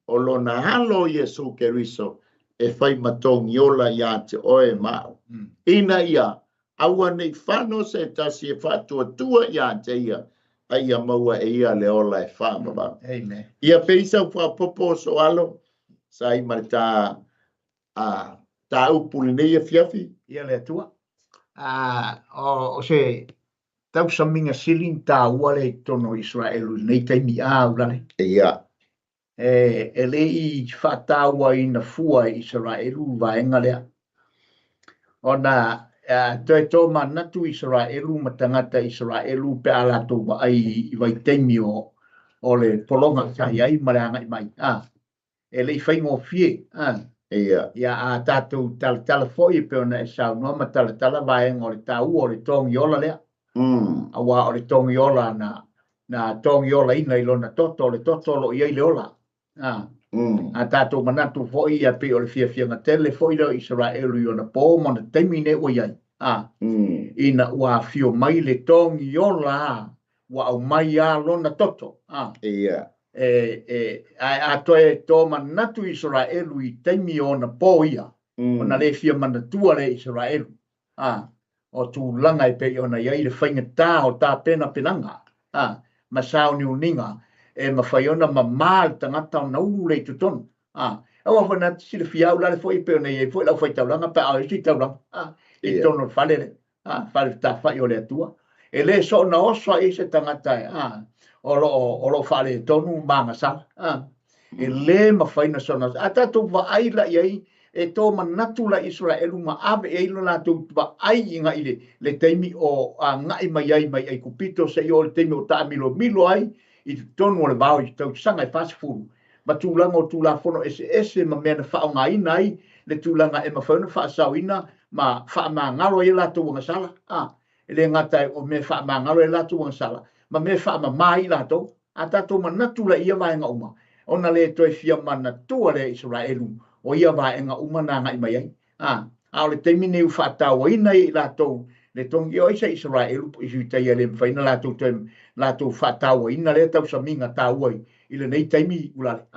o lona alo o Iesu Keriso e fai ma togiola ia te oe ma au. Ina ia aua ne i fano se tasi e faatuatua ia te ia, a ia maua e ia le ola e faavavau. Amen. Ia pei sau faaopoopo o soalo, sa i ma le ta a ta upu lenei afiafi. Ia le Atua. O, o se tausamiga sili na taua lea i totonu o Isaraelu i lenei taimi a ulale. Ia. E, e le i faatauaina fua e Isaraelu le vaega lea. Ona toe tomanatu Isaraelu ma tagata Isaraelu pe a latou vaai i vaitaimi o, o le pologa sa i ai ma le agai mai. A, e le i faigofie. A, Ia. Ia, a tatou talatala foi e pei ona e saunoa ma talatala vaega o le taua o le togiola lea. Auā o le togiola na, na togiolaina i lona toto, o le toto o lo o i ai le ola. A, a tatou manatu foi ia pei o le fiafiaga tele foi lea o Isaraelu i ona po ma ona taimi nei ua i ai. A, ina ua afio mai le togiola ua aumai lava lona toto. A, Ia. e, e, ae a toe tomanatu Isaraelu i taimi o ona po ia, ona le fia manatua lea Isaraelu. O tulaga e pei ona i ai le faigata o tapenapenaga ma sauniuniga e mafai ona mamā le tagata ona ulu lea i totonu. Aua foi na te silafia au lale foi e pei ona i ai foi le aufaitaulaga pe a o isi taulaga i totonu o le fale lea, fale fetāfa'i o le Atua. E le soona oso ai se tagata o lo o faaletonu ma agasala. E lē mafai ona soona oso. A tatou vaai la i ai, e tomanatu la i Isaraelu ma ave i ai lo latou vaai i le taimi o agai mai ai mai Aikupito seia oo i le taimi o taamilomilo ai i totonu o le vao i tausaga e 40, ma tulaga o Tulafono eseese ma mea na faaaogaina ai le tulaga e mafai ona faasaoina ma faamagalo ai latou agasala. E le gata o mea faamagalo ai latou agasala ma mea faamama ai latou. A tatou manatu la i ia vaega uma, ona le toe fia manatua lea Isaraelu o ia vaega uma na agai mai ai. A o le taimi nei ua faatauaina ai i latou le togi o ai se Isaraelu po o Iutaia e le mafai ona latou toe latou faatauaina lea tausamiga taua i lenei taimi ulale.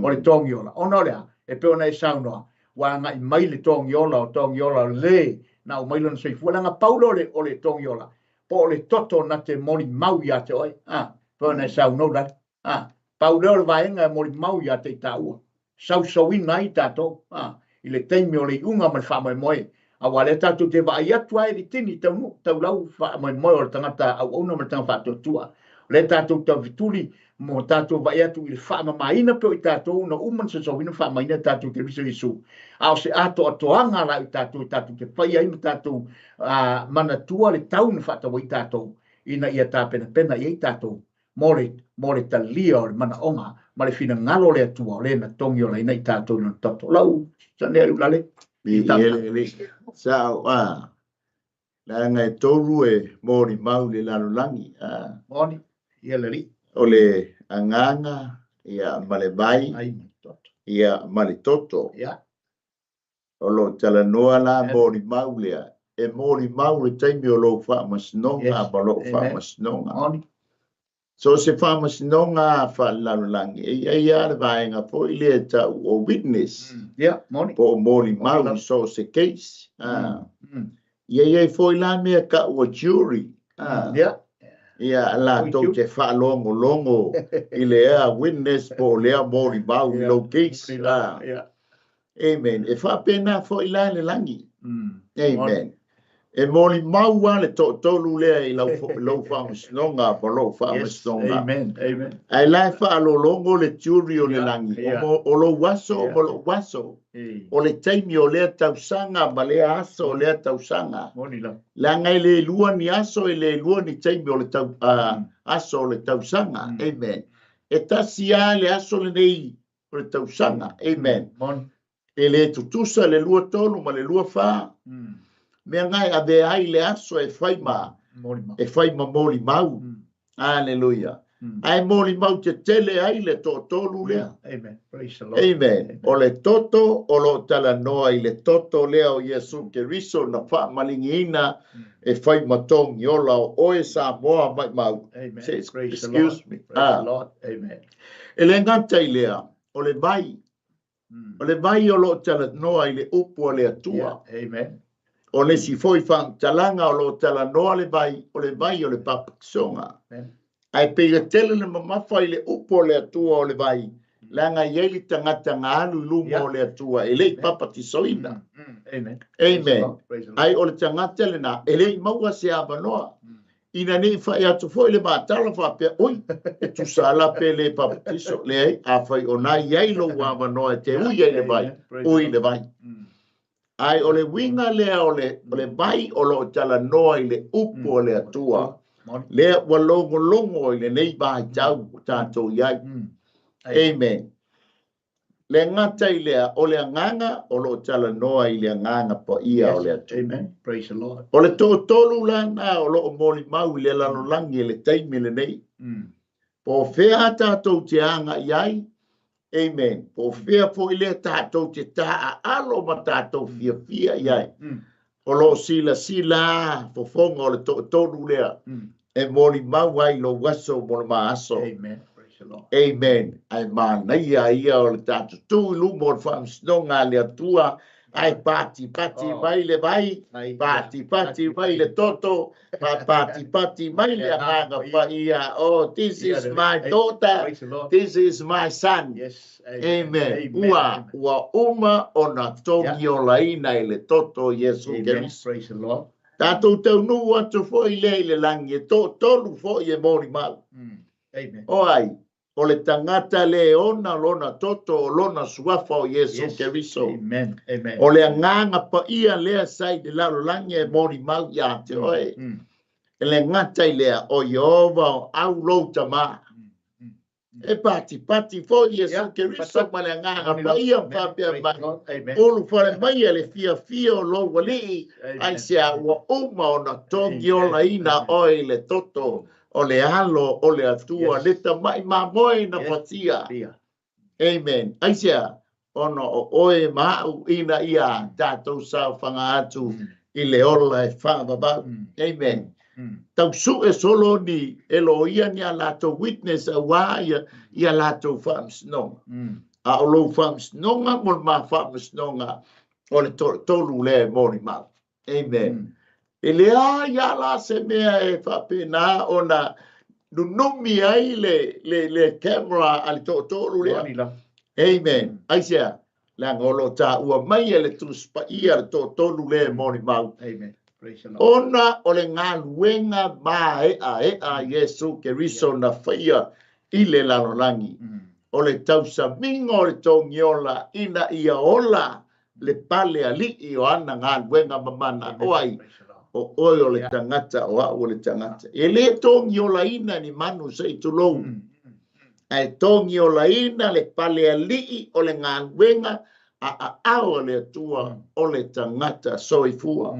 O le togiola, ona o le a, e pei ona e saunoa, ua agai mai le togiola o togiola le na aumai lona soifua, leaga pau lea o le togiola, po o le toto na te molimau ia te oe. Pei ona e saunoa ulale. Pau lea o le vaega e molimau ia te i taua, sausauina ai tatou i le taimi o le iuga ma le faamoemoe. Aua lea tatou te vaai atu ai i le tini taunuu taulau faamoemoe o le tagata auauna ma le tagata faatuatua. O lea tatou taufetuli mo tatou vaai atu i le faamamaina pe o i tatou na uma na sausauina ma faamamaina tatou Keriso Iesu. A o se atoatoaga la i tatou tatou te fai ai ma tatou manatua le tau na faatau ai tatou, ina ia tapenapena i ai tatou mo le talia o le manaoga ma le finagalo o le Atua o le na togiolaina i tatou i lona toto. Lau sanea i ulale. Sao leaga e tolu e molimau le lalolagi. Moni, ia le alii. O le agaga, ia, ma le vai, ia, ma le toto. O lo talanoa la molimau lea. E molimau le taimi o lou faamasinoga ma lou faamasinoga. So se faamasinoga faalelalolagi, e i ai lava le vaega foi lea e tau o witness. Po o molimau i so o se case. Ia i ai foi la mea tau o jury. Ia latou te faalogologo i lea witness po o lea molimau i lou case. Amen. E faapena foi la le lagi. Amen. E molimau lava le toatolu lea i lau faamasinoga ma lou faamasinoga. Amen. Amen. Ae la e faalologo le jury o le lagi, o lou aso ma lou aso. O le taimi o lea tausaga ma lea aso o lea tausaga. Leaga e le lua ni aso, e le lua ni taimi o le aso o le tausaga. Amen. E tasi lava le aso lenei o le tausaga. Amen. E le tutusa le 23 ma le 24. Mea ngai ave ai le aso e fai ma molimau. Alleluia. Ae molimau te tele ai le toatolu lea. Amen. Praise the Lord. Amen. O le toto o lo talanoa i le toto lea o Iesu Keriso na faamaligiina e fai ma togiola o oe Samoa mai mau. Amen. Praise the Lord. Excuse me. Praise the Lord. Amen. E le gata i lea, o le vai. O le vai o lo talanoa i le upu o le Atua. Amen. O le si foi whantalanga o lo talanoa le vai, o le vai o le papakisoga. Ae pei tele le mamafa i le upu o le Atua o le vai, leaga i ai le tagata na alu i luma o le Atua, e le i papatisoina. Amen. Amen. Ai o le tagata lena, e le i maua se avanoa. Ina nei fai atu foi le matala faapea, oi, e tusa ala pe le papatiso, leai, a fai o nai ai lou avanoa e te ui ai le vai, ui le vai. Ai o le uiga lea o le vai o lo talanoa i le upu o le Atua. Lea ua logologo i lenei vaitau o tatou i ai. Amen. Le gata i lea, o le agaga o lo talanoa i le agaga paia o le Atua. Amen. Praise the Lord. O le toatolu lana o lo molimau i le lalolagi i le taimi lenei. Po o fea tatou te agai ai. Amen. Po o fea foi lea tatou te taaalo ma tatou fiafia i ai. O lo silasila fofoga o le toatolu lea e molimau ai lou aso mo le maaso. Amen. Praise the Lord. Amen. Ai manaia ia o le tatou tu i luma o le faamasinoga a le Atua. Ae patipati mai le vai, patipati mai le toto, patipati mai le Agaga Paia. Oh, this is my daughter, this is my son. Amen. Ua uma ona togiolaina i le toto o Iesu Keriso. Tatou taunuu atu foi lea i le lagi e toatolu foi e molimau. O ai? O le tagata le ona lona toto o lona suafa o Iesu Keriso. O le Agaga Paia lea sa i le lalolagi e molimau ia te oe. E le gata i lea, o Ieova o au lou tamā. E patipati foi Iesu Keriso ma le Agaga Paia ma faapea mai, ulufale mai e le fiafia o lou alii, aisea ua uma ona togiolaina oe i le toto o le alo o le Atua, le tamai mamoe na fatia. Amen. Aisea, ona o oe ma au ina ia tatou saofaga atu i le ola e faavavau. Amen. Tausue solo ni e loia ni a latou witness auā ia latou faamasinoga. A o lou faamasinoga mo le ma faamasinoga o le toatolu lea e molimau. Amen. E leai a la se mea e faapena ona nunumi ai le camera a le toatolu lea. Amen. Aisea, leaga o lo o taua mai e le Tusi Paia le toatolu lea e molimau. Amen. Ona o le galuega maeaea a Iesu Keriso na faia i le lalolagi. O le tausamiga o le togiola ina ia ola le pale alii o ana galuega mamana. O ai? O oe o le tagata, o au o le tagata. E le togiolaina ni manu se i tulou. Ae togiolaina le pale alii o le galuega a aao a le Atua o le tagata soifua.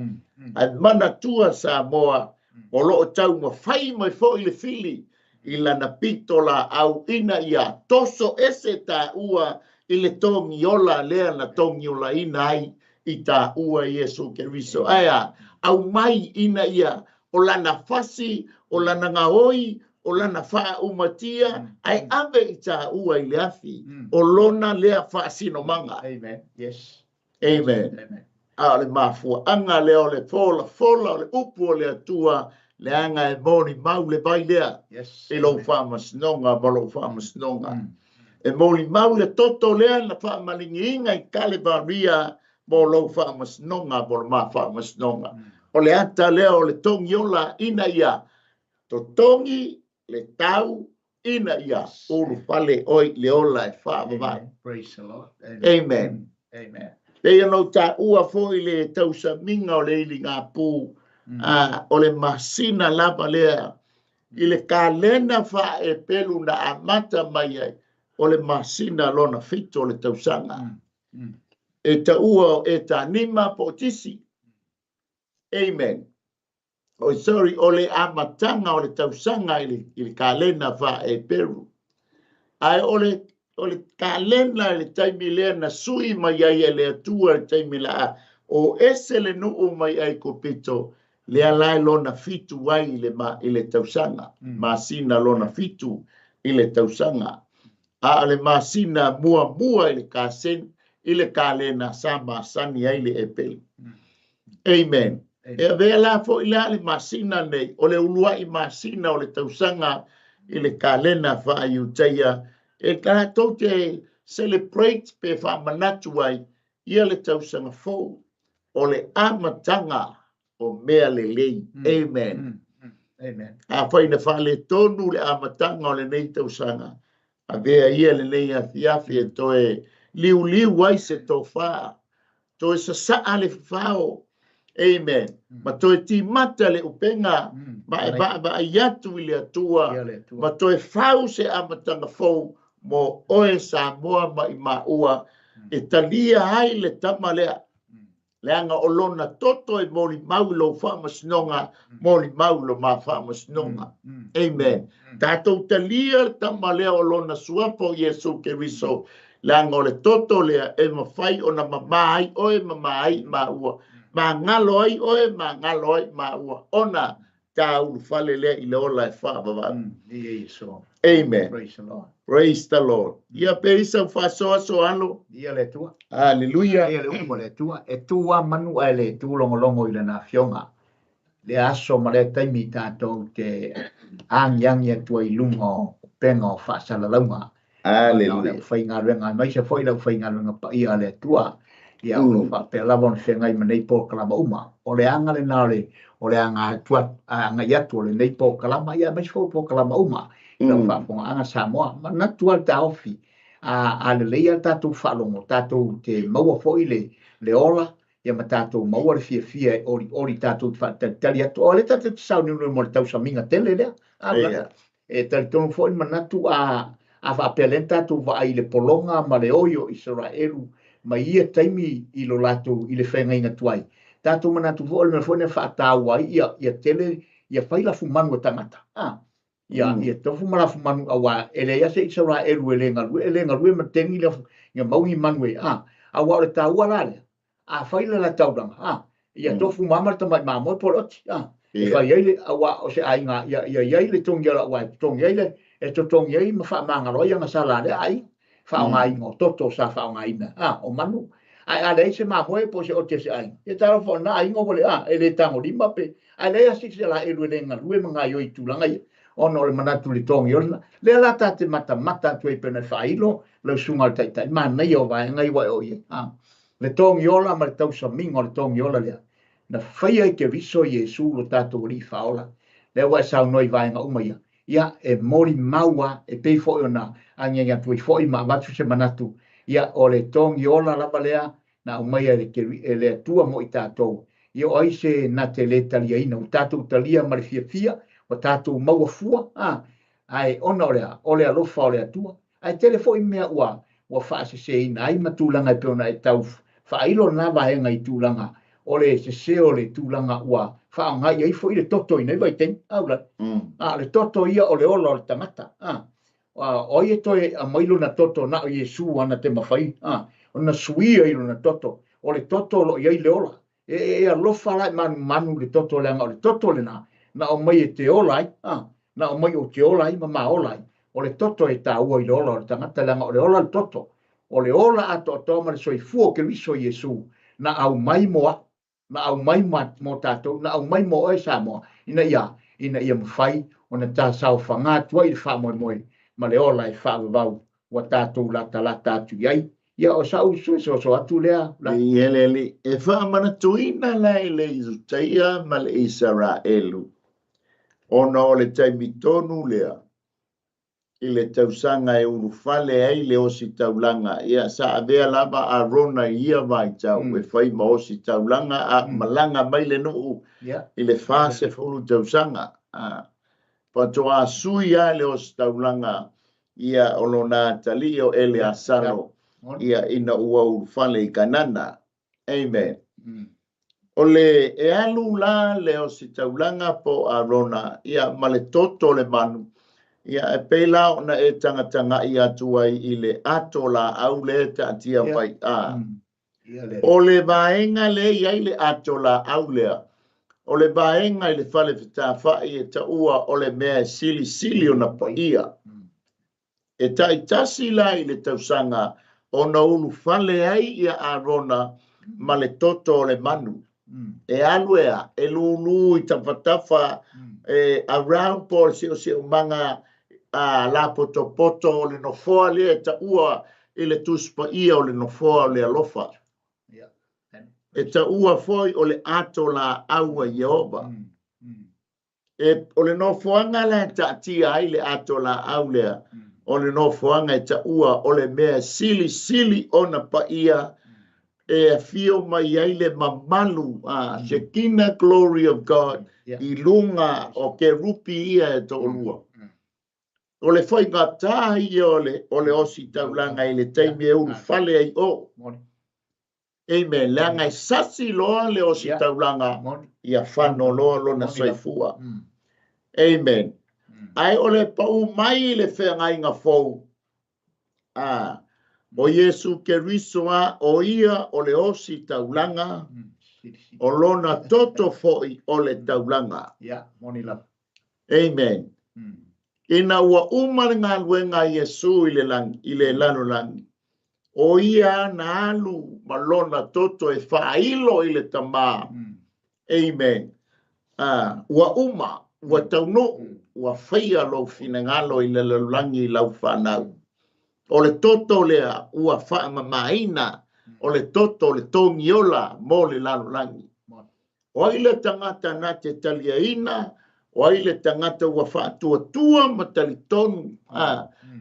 Ae manatua Samoa, o lo o taumafai mai foi le fili i lana pito laau ina ia toso ese taua i le togiola lea na togiolaina ai i taua Iesu Keriso. Ae a, aumai ina ia o lana fasi, o lana gaoi, o lana faaumatia, ae ave i taua i le afi, o lona lea faasinomaga. Amen. Yes. Amen. Amen. A o le mafuaaga lea o le folafola o le upu o le Atua, leaga e molimau le vai lea i lou faamasinoga ma lou faamasinoga. E molimau le toto lea na faamaligiina i Kalevaria mo lou faamasinoga mo le ma faamasinoga. O le ata lea o le togiola ina ia totogi le tau ina ia ulufale oe i le ola e faavavau. Praise the Lord. Amen. Amen. Pei ona ou taua foi le tausamiga o le iligapu, o le masina lava lea i le kalena faaepelu na amata mai ai, o le masina lona 7 o le tausaga. E taua o Etanima po o Tisi. Amen. Oh, sorry, o le amataga o le tausaga i le kalena faaeperu. Ae o le kalena i le taimi lea na sui mai ai e le Atua i le taimi la o ese le nuu mai ai Kopito, lea la e lona 7 ai i le tausaga. Masina lona 7 i le tausaga. A o le masina muamua i le kasen, i le kalena sa masani ai le epelu. Amen. E avea la foi la le masina nei, o le uluai masina o le tausaga i le kalena faaiutaia, e tatou te celebrate pe faamanatu ai ia le tausaga fou, o le amataga o mea lelei. Amen. Amen. Afai na faaletonu le amataga o lenei tausaga, avea ia lenei afiafi e toe liuliu ai se tofā, toe sasaa le fafao. Amen. Ma toe timata le upenga, ma e vaavaai atu i le Atua, ma toe fau se amataga fou mo oe Samoa ma i maua, e talia ai le tama lea. Leaga o lona toto e molimau i lou faamasinoga, molimau i lo ma faamasinoga. Amen. Tatou talia le tama lea o lona suafa o Iesu Keriso, leaga o le toto lea e mafai ona mamā ai oe, mamā ai maua, magalo ai oe, magalo ai maua, ona ta ulufale lea i le ola e faavavau. Amen. Praise the Lord. Praise the Lord. Ia pe i sau faasoaso alo. Ia le Atua. Hallelujah. Ia le upu a le Atua. E tu lava manu ae le tu logologo i lana afioga. Lea aso ma lea taimi tatou te agiagi atu ai i luga o upega o faasalalauga. Hallelujah. O le aufaigaluega, aemaise foi le aufaigaluega paia a le Atua. Ia, o lo o faapea lava ona feagai ma nei polokalama uma. O le aga lena o le, o le aga atu, agai atu o lenei polokalama, ia aemaise foi o polokalama uma i lau faafofogaaga Samoa. Manatu lava le taofi, a, a lelei lava le tatou faalogo, tatou te maua foi le, le ola, ia ma tatou maua le fiafia e olioli tatou te faatalitali atu. O lea tatou te sauniuni mo le tausamiga tele lea. A, Ia. E talitonu foi le manatu a, a faapea lea na tatou vaai i le pologa ma le oi o Isaraelu mai ia taimi i lo latou i le feagaiga tuai, tatou manatu foi o le mea foi lea faataua ai ia, ia tele, ia fai lafumanu a tagata, a, ia, ia tofu ma lafumanu auā e leai lava se Isaraelu e le galue, e le galue ma tegi le, ia mau ni manu e, a, auā o le taua la lea, a fai le la taulaga, a, ia tofu ma le tamai mamoe po o le oti, a, e fai ai le, auā o se aiga, ia, ia i ai le togi o auā e totogi ai le, e totogi ai ma faamagalo ai agasala a lea aiga, faaaogaina o toto sa faaaogaina, a, o manu. Ae a leai se mamoe po o se oti a se aiga, ia talofa o lena aiga ua le, a, e le tagolima pe, ae leai lava se isi alaelu e le galue ma gaoioi i tulaga ia, ona o le manatu i le togi o lena. Lea la ta te matamata atu ai pei ona e faailo lau susuga i le Taitai, manaia o vaega ia ua e oo i ai, a. Le togiola ma le tausamiga o le togiola lea, na faia e Keriso Iesu lo tatou Alii Faaola. Lea ua e saunoa i vaega uma ia, ia, e molimau lava, e pei foi ona agiagi atu ai foi ma avatu se manatu, ia, o le togiola lava lea na aumaia e le, e le Atua mo i tatou. Ia, o ai se na te le taliaina? Ua tatou talia ma le fiafia, ua tatou maua fua, a, ae ona o le a? O le alofa o le Atua. Ae tele foi mea ua ua faaseseina ai ma tulaga e pei ona e tau faailo lena vaega i tulaga o le sese o le tulaga ua faaaoga i ai foi le toto i nei vaitaimi. Aulai. A o le toto ia o le ola o le tagata. A, o ai e toe aumai lona toto na o Iesu ana te mafai a, ona suia i lona toto. O le toto o lo o i ai le ola. E, e alofa la e manumanu le toto leaga o le toto lena na aumai e te ola ai, a, na aumai ou te ola ai ma ma ola ai. O le toto e taua i le ola o le tagata leaga o le ola le toto. O le ola atoatoa ma le soifua o Keriso Iesu na aumai mo au, na aumai ma, mo tatou, na aumai mo oe Samoa, ina ia, ina ia mafai ona ta saofaga atu ai i le faamoemoe ma le ola e faavavau ua tatou latalata atu i ai. Ia, o sa'u soesoaso atu lea. Ia le Alii, e faamanatuina la i le Iutaia ma le Isaraelu, ona o le taimi tonu lea i le tausaga e ulufale ai le ositaulaga, ia, sa avea lava Arona i ia vaitau e fai ma ositaulaga a malaga mai le nuu i le 40 tausaga. Faatoa sui lava le ositaulaga ia o lona atalii o Eleasaro ia ina ua ulufale i Kanana. Amen. O le e alu la le ositaulaga po o Arona ia ma le toto o le manu, ia e pei la ona e tagataga'i atu ai i le ato laau lea e taatia mai a. O le vaega lea e i ai le ato laau lea, o le vaega i le fale fetafa'i e taua o le mea e silisili ona paia. E taitasi la i le tausaga ona ulufale ai ia Arona ma le toto o le manu. E alu e a, e lūlū i tafatafa e around po o le siosiomaga a lapotopoto o le nofoa lea e taua i le Tusi Paia o le nofoa o le alofa. E taua foi o le ato laau a Ieova. E, o le nofoaga la e taatia ai le ato laau lea, o le nofoaga e taua o le mea e silisili ona paia e afio mai ai le mamalu, a Shekinah glory of God i luga o kerupi ia e toalua. O le faigata ia o le, o le ositaulaga i le taimi e ulufale ai o. Amen. Leaga e sasi loa le ositaulaga, ia fano loa lona soifua. Amen. Ae o le pau mai i le feagaiga fou, a, o Iesu Keriso a, o ia o le ositaulaga. O lona toto foi o le taulaga. Amen. Ina ua uma le galuega a Iesu i le lagi, i le lalolagi, o ia na alu ma lona toto e faailo i le Tamā. Amen. Ua uma, ua taunuu, ua faia lou finagalo i le lalolagi i lau fanau. O le toto lea ua faamamaina, o le toto o le togiola mo le lalolagi. O ai le tagata na te taliaina, o ai le tagata ua faatuatua ma talitonu,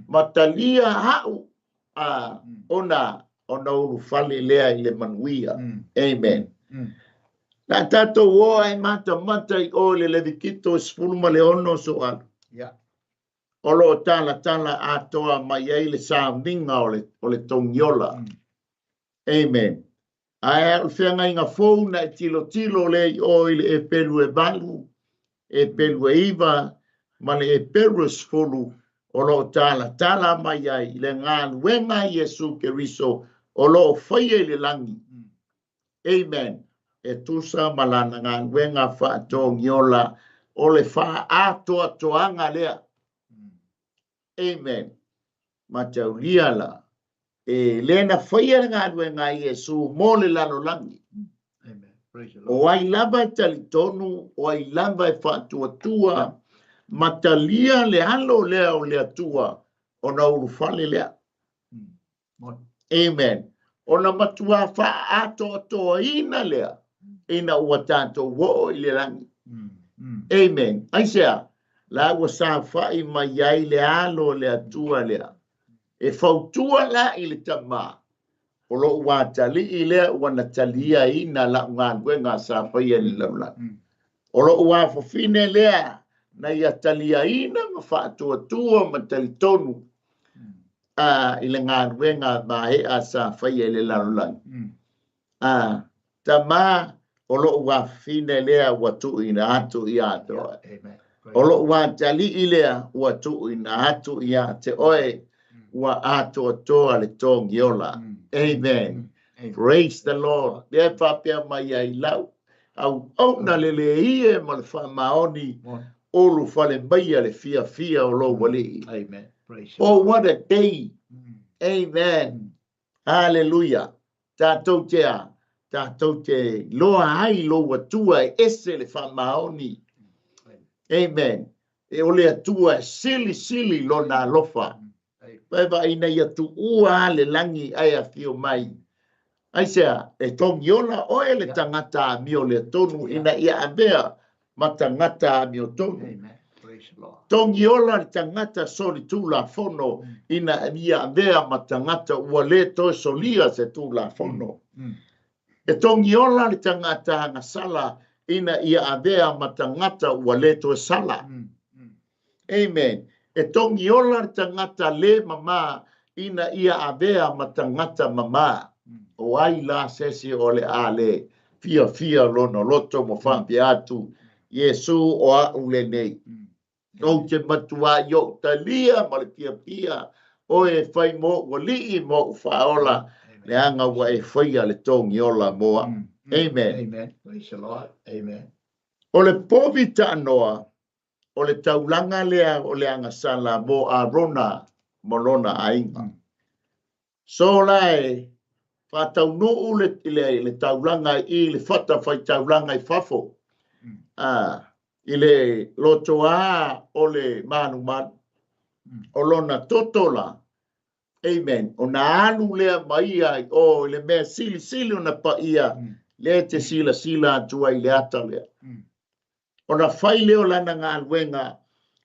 ma talia au, ona ulufale lea i le manuia. Amen. Na tatou oa e matamata i o le Levikito 16 so alu. O lo talatala atoa mai ai le sauniga o le togiola. Amen. Ae o le feagaiga fou na e tilotilo le i o i le Epelu e 8, Epelu e 9, ma le Epelu e 10, o lo talatala mai ai le galuega a Iesu Keriso o lo o faia i le lagi. Amen. E tusa ma lana galuega faatogiola o le faaatoatoaga lea. Amen. Mataulia la e le na faia le galuega a Iesu mo le lalolagi. O ai lava e talitonu, o ai lava e faatuatua, ma talia le alo lea o le Atua ona ulufale lea. Amen. Ona matua faaatoatoaina lea ina ua tatou oo i le lagi. Amen. Aisea, la ua saofai mai ai le alo o le Atua lea. E fautua la i le Tamā, o lou atalii lea ua na taliaina lau galuega sa faia i le lalolagi. O lou afafine lea na ia taliaina ma faatuatua ma talitonu i le galuega maea sa faia i le lalolagi. Tamā, o lou afafine lea ua tuuina atu ia te oe. O lou atalii lea ua tuuina atu ia te oe, ua atoatoa le togiola. Amen. Praise the Lord. Lea faapea mai ai lau au auna le le ie ma le faamaoni, ulufale maia le fiafia o lou Alii. Amen. Praise Oh, what a day. Amen. Hallelujah. Tatou te a, tatou te loa ai lou Atua e ese le faamaoni. Amen. E o le Atua e silisili lona alofa. Vaeva ina ia tuua le lagi ae afio mai. Aisea, e togiola oe le tagata amio le tonu ina ia avea ma tagata amio tonu. Amen. Praise the Lord. Togiola le tagata solitulafono ina ia avea ma tagata ua le toe solia se tulafono. E togiola le tagata agasala ina ia avea ma tagata ua le toe sala. Amen. E togiola le tagata le mama ina ia avea ma tagata mama. O ai la sesi o le a le fia fia lona loto mo faapea atu, Iesu o au lenei. Ou te matua i ou talia ma le fiafia, o e fai mo ua lii mo u whaola, le anga ua e whaia le togiola moa. Amen. Amen. Praise the Lord. Amen. O le povi taanoa, o le taulaga lea o le agasala mo Arona mo lona aiga. So la e faataunuu le taulaga i le fata faitaulaga i fafo. I le lotoa o le malumalu. O lona toto la. Amen. O na alu lea mai ai o le mea silisili o na paia le te silasila atua i le ata lea. Ona fai lea o lana galuega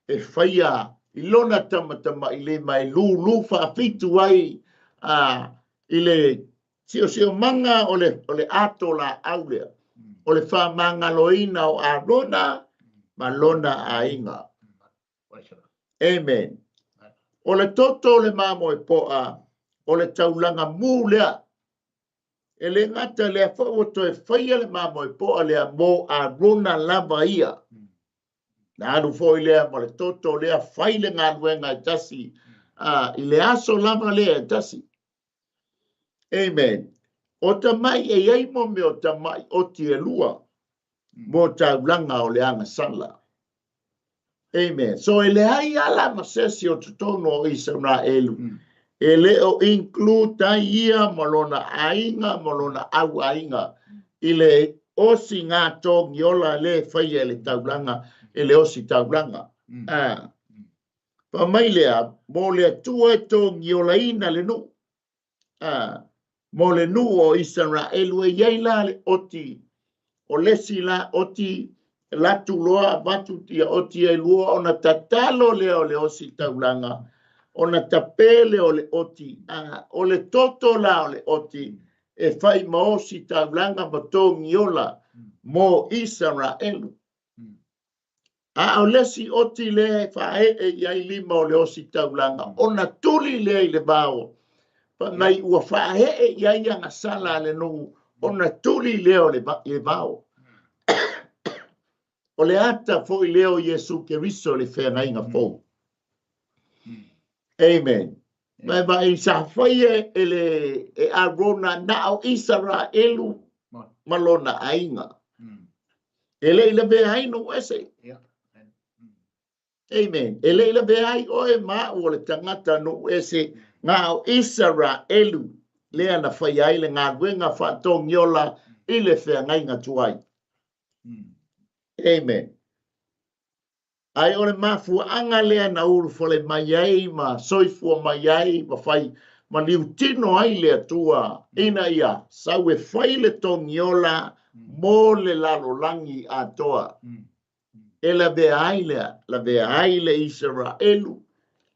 e faia i lona tamatama'i lima e lūlū faafitu ai i le siosiomaga o le ato laau lea, o le faamagaloina o Arona ma lona aiga. Amen. O le toto o le mamoe poa, o le taulaga mu lea. E le gata lea foi ua toe faia le mamoe poa lea mo Arona lava ia. Na alu foi lea ma le toto lea fai le galuega e tasi, i le aso lava lea e tasi. Amen. O tama'i e i ai mo mea o tama'i oti e lua mo taulaga o le agasala. Amen. So e leai ala ma sesi o totonu o Isaraelu e le o include ai ia ma lona aiga ma lona auaiga i le osiga togiola lea e faia e le taulaga e le osi taulaga. Fai mai lea, mo le Atua e togiolaina le nuu. Mo le nuu o Isaraelu e i ai la le oti, o le isi la oti latu loa avatu ia oti e lua ona tatalo lea o le osi taulaga, ona tape lea o le oti. O le toto la o le oti e fai ma osi taulaga ma togiola mo Isaraelu. A o le isi oti lea e faaee i ai lima o le osi taulaga, ona tuli lea i le vao, fai mai ua faaee i ai agasala a le nuu, ona tuli lea o le vao. O le ata foi lea o Iesu Keriso i le feagaiga fou. Amen. Mai vai sa faia e le e Arona na o Isaraelu ma lona aiga. E le i lavea ai nuu ese. Amen. E le i lavea ai oe ma a'u o le tagata nuu ese, na o Isaraelu lea na faia ai le galuega faatogiola i le feagaiga tuai. Amen. Ae o le mafuaaga lea na ulufale mai ai ma soifua mai ai ma fai ma liutino ai le Atua ina ia sau e fai le togiola mo le lalolagi atoa. E lavea ai lea, lavea ai le Isaraelu,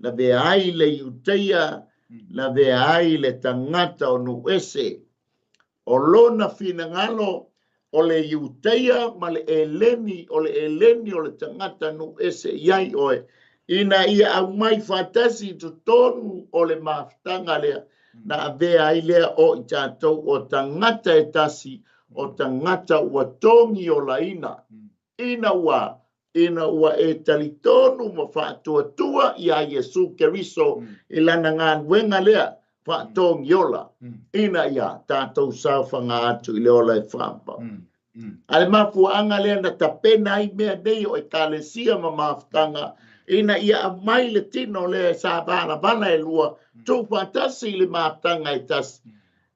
lavea ai le Iuteia, lavea ai le tagata o nuu ese. O lona finagalo o le Iuteia ma le Eleni, o le Eleni o le tagata nuu ese i ai oe, ina ia aumai faatasi i totonu o le mafutaga lea, na avea ai lea o i tatou o tagata e tasi, o tagata ua togiolaina, ina ua ina ua e talitonu ma faatuatua iā Iesu Keriso i lana galuega lea faatogiola, ina ia tatou saofaga atu i le ola e faavavau. A le mafuaaga lea na tapena ai mea nei o Ekalesia ma mafutaga, ina ia aumai le tino lea e sa valavala e lua, tuufaatasi i le mafutaga e tasi,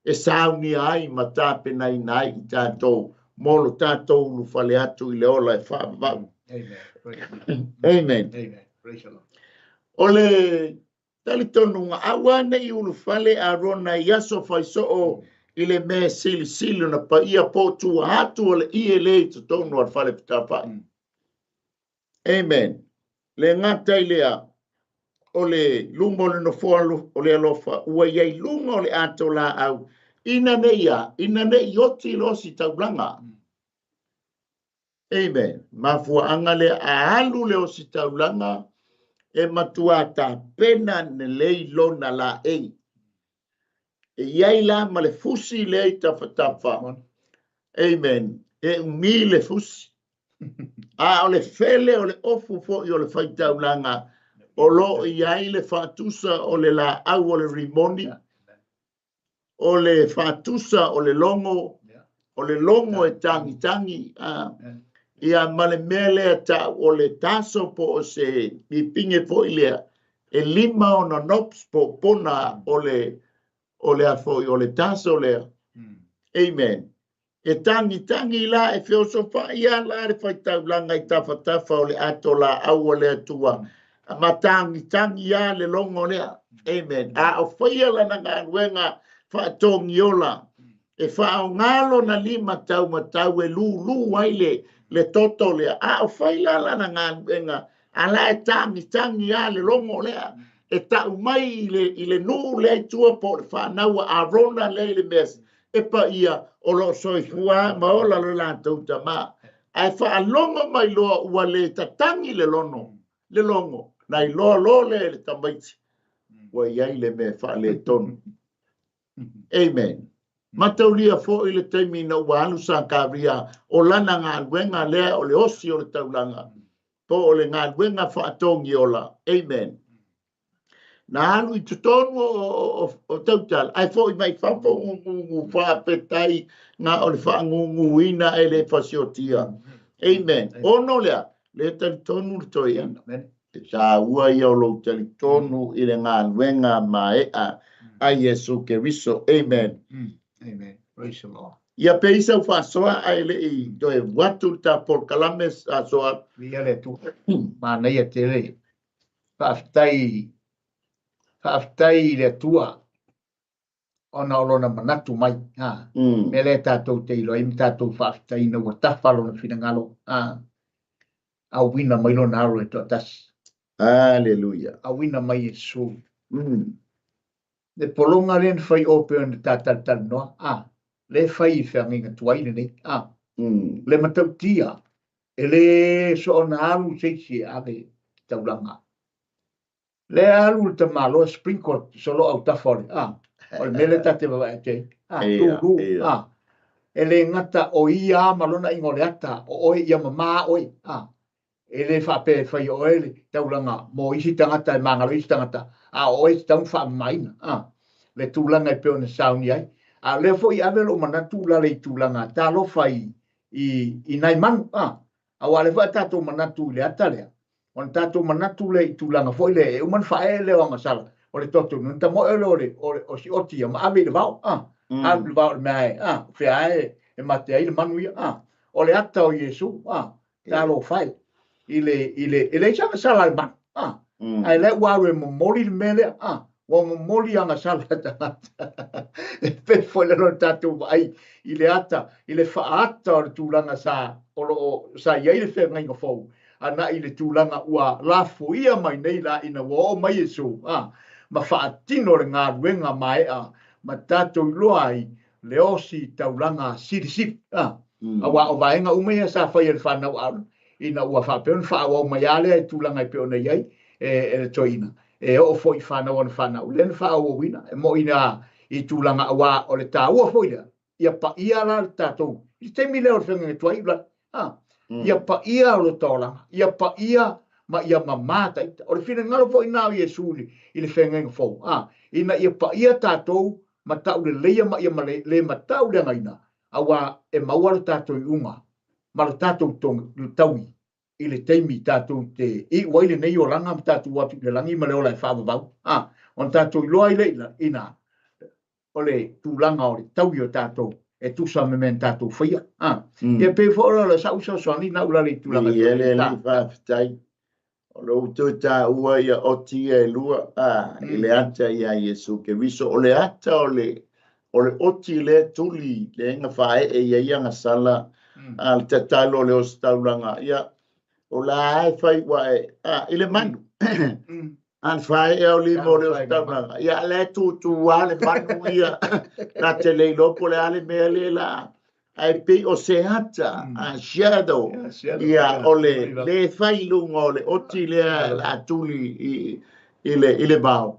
e saunia ai ma tapenaina ai i tatou mo lo tatou ulufale atu i le ola e faavavau. Amen. O le talitonuga, aua ne i ulufale Arona i aso faisoo i le mea e silisili ona paia po o tua atu o le ie lea i totonu o le fale fetalafai. Amen. Le gata i lea, o le luma o le nofoa o le alofa ua i ai luga o le ato laau, ina ne i a, ina ne i oti le ositaulaga. Amen. Mafuaaga lea a alu le ositaulaga e matua tapena lelei lona laei. E i ai la ma le fusi lea i tafatafa. Amen. E umi le fusi. A o le fele o le ofu foi o le faitaulaga o lo o i ai le faatusa o le laau o le rimoni, o le faatusa o le logo, o le logo e tagitagi, ia ma le mea lea ta'u o le taso po o se pipige foi lea, e lima ona knobs po o pona o le o le a foi o le taso lea. Amen. E tagitagi la, e feosofa'i a la le faitaulaga i tafatafa o le ato laau o le Atua, ma tagitagi a le logo lea. Amen. A o faia lana galuega faatogiola, e faaaoga lona lima taumatau e lūlū ai le le toto lea. A o fai la lana galuega, a la e tagitagi a le logo lea, e ta'u mai i le i le nuu lea i tua po o le fanau a Arona lea i le mea e paia o lo o soifua ma ola lo latou tamā. Ae faalogo mai loa ua le tatagi le lono le logo, na iloa loa lea e le tamaiti ua i ai le mea faaletonu. Amen. Mataulia foi le taimi ina ua alu Sakaria o lana galuega lea o le osi o le taulaga, po o le galuega faatogiola. Amen. Na alu i totonu o tautala, ae fo'i mai fafo gugugu faafetai na o le faaguguina e le fasiotia. Amen. Ona o lea, le talitonu le toeaina. E tāua ia o lou talitonu i le galuega mae'a a Iesu Keriso. Amen. Amen. Praise the Lord. Ia pei sau faasoa ae le i toe atu le ta polokalame asoa. Viia le Atua. Manaia tele. Faafetai, faafetai i le Atua ona o lona manatu mai. Ha. Mea lea tatou te iloa ai ma tatou faafetaiina ua tafa lona finagalo. Ha. Auina mai lona alo e toatasi. Hallelujah. Auina mai Iesu. Le pologa lea na fai o pei ona ta talatalanoa, a, lea e fai i feagaiga tuai lenei, a. Le matautia, e le soona alu se isi e ave i taulaga. Lea alu le tamaloa sprinkle solo autafa o le, a, o le mea lea ta te vaavaai atu ai, a, lulu, a. E le gata o ia ma lona aiga o le ata, o oe ia mamā oe, a. E le faapea e fai oe le taulaga mo isi tagata e magalo isi tagata, a o oe e tatau ona faamamaina, a, le tulaga e pei ona saunia ai. A o lea foi e ave lou manatu lale i tulaga talofa i nai manu, a, aua o lea foi a tatou manatu i le ata lea, ona tatou manatu lea i tulaga foi lea e uma ona faaee lea o agasala o le toto, ona tamoe lea o le o sioti ia ma ave i le vao, a, alu i le vao i le mea e, a, fea e mate ai le manu ia, a, o le ata o Iesu, a, talofa e, i le, i le, e leai se agasala a le manu, a, ae lea ua alu e momoli le mea lea, a, ua momoli agasala a tagata. E pei foi lea o le tatou vaai i le ata, i le faaata o le tulaga sa, o lo o, sa i ai le feagaiga fou, ana'i i le tulaga ua lafoia mai nei la ina ua oo mai Iesu, a, ma faatino le galuega maea ma tatou iloa ai le osi taulaga silisili, a, aua o vaega uma ia sa fai e le fanau a ina ua faapea ona faaauau mai lava lea i tulaga e pei ona i ai e le toeaina, e oo foi i fanau ana fanau, lea na faaauauina, e moni lava i tulaga aua o le taua foi lea, ia paia la le tatou, i le taimi lea o le feagaiga tuai, a, ia paia lo taolaga, ia paia ma ia mamā taita. O le finagalo foi lena o Iesu i le feagaiga fou, a, ina ia paia tatou ma tauleleia ma ia le matauleagaina, aua e maua le tatou iuga ma le tatou taui i le taimi tatou te iu ai lenei olaga ma tatou o atu i le lagi ma le ola e faavavau. A, ona tatou iloa ai lea ina o le tulaga o le taui o tatou e tusa ma mea na tatou faia. A, ia pei foi o le sau fesoasoani na ulale i tulaga. Ia le alii faafetai. O lou toe taua ia oti ia e lua a, i le ata ia Iesu Keriso. O le ata o le o le oti lea tuli le na faaee ia ia gasala a le tatalo o le ositaulaga. Ia, o la e fai ua e, a, i le manu. A le faaee o lima o le ositaulaga. Ia, le tutu a le manu ia. Na te le iloa po le a le mea le la. Ae pei o se ata, a shadow, ia o le le fai i luga o le oti lea la tuli i le vao.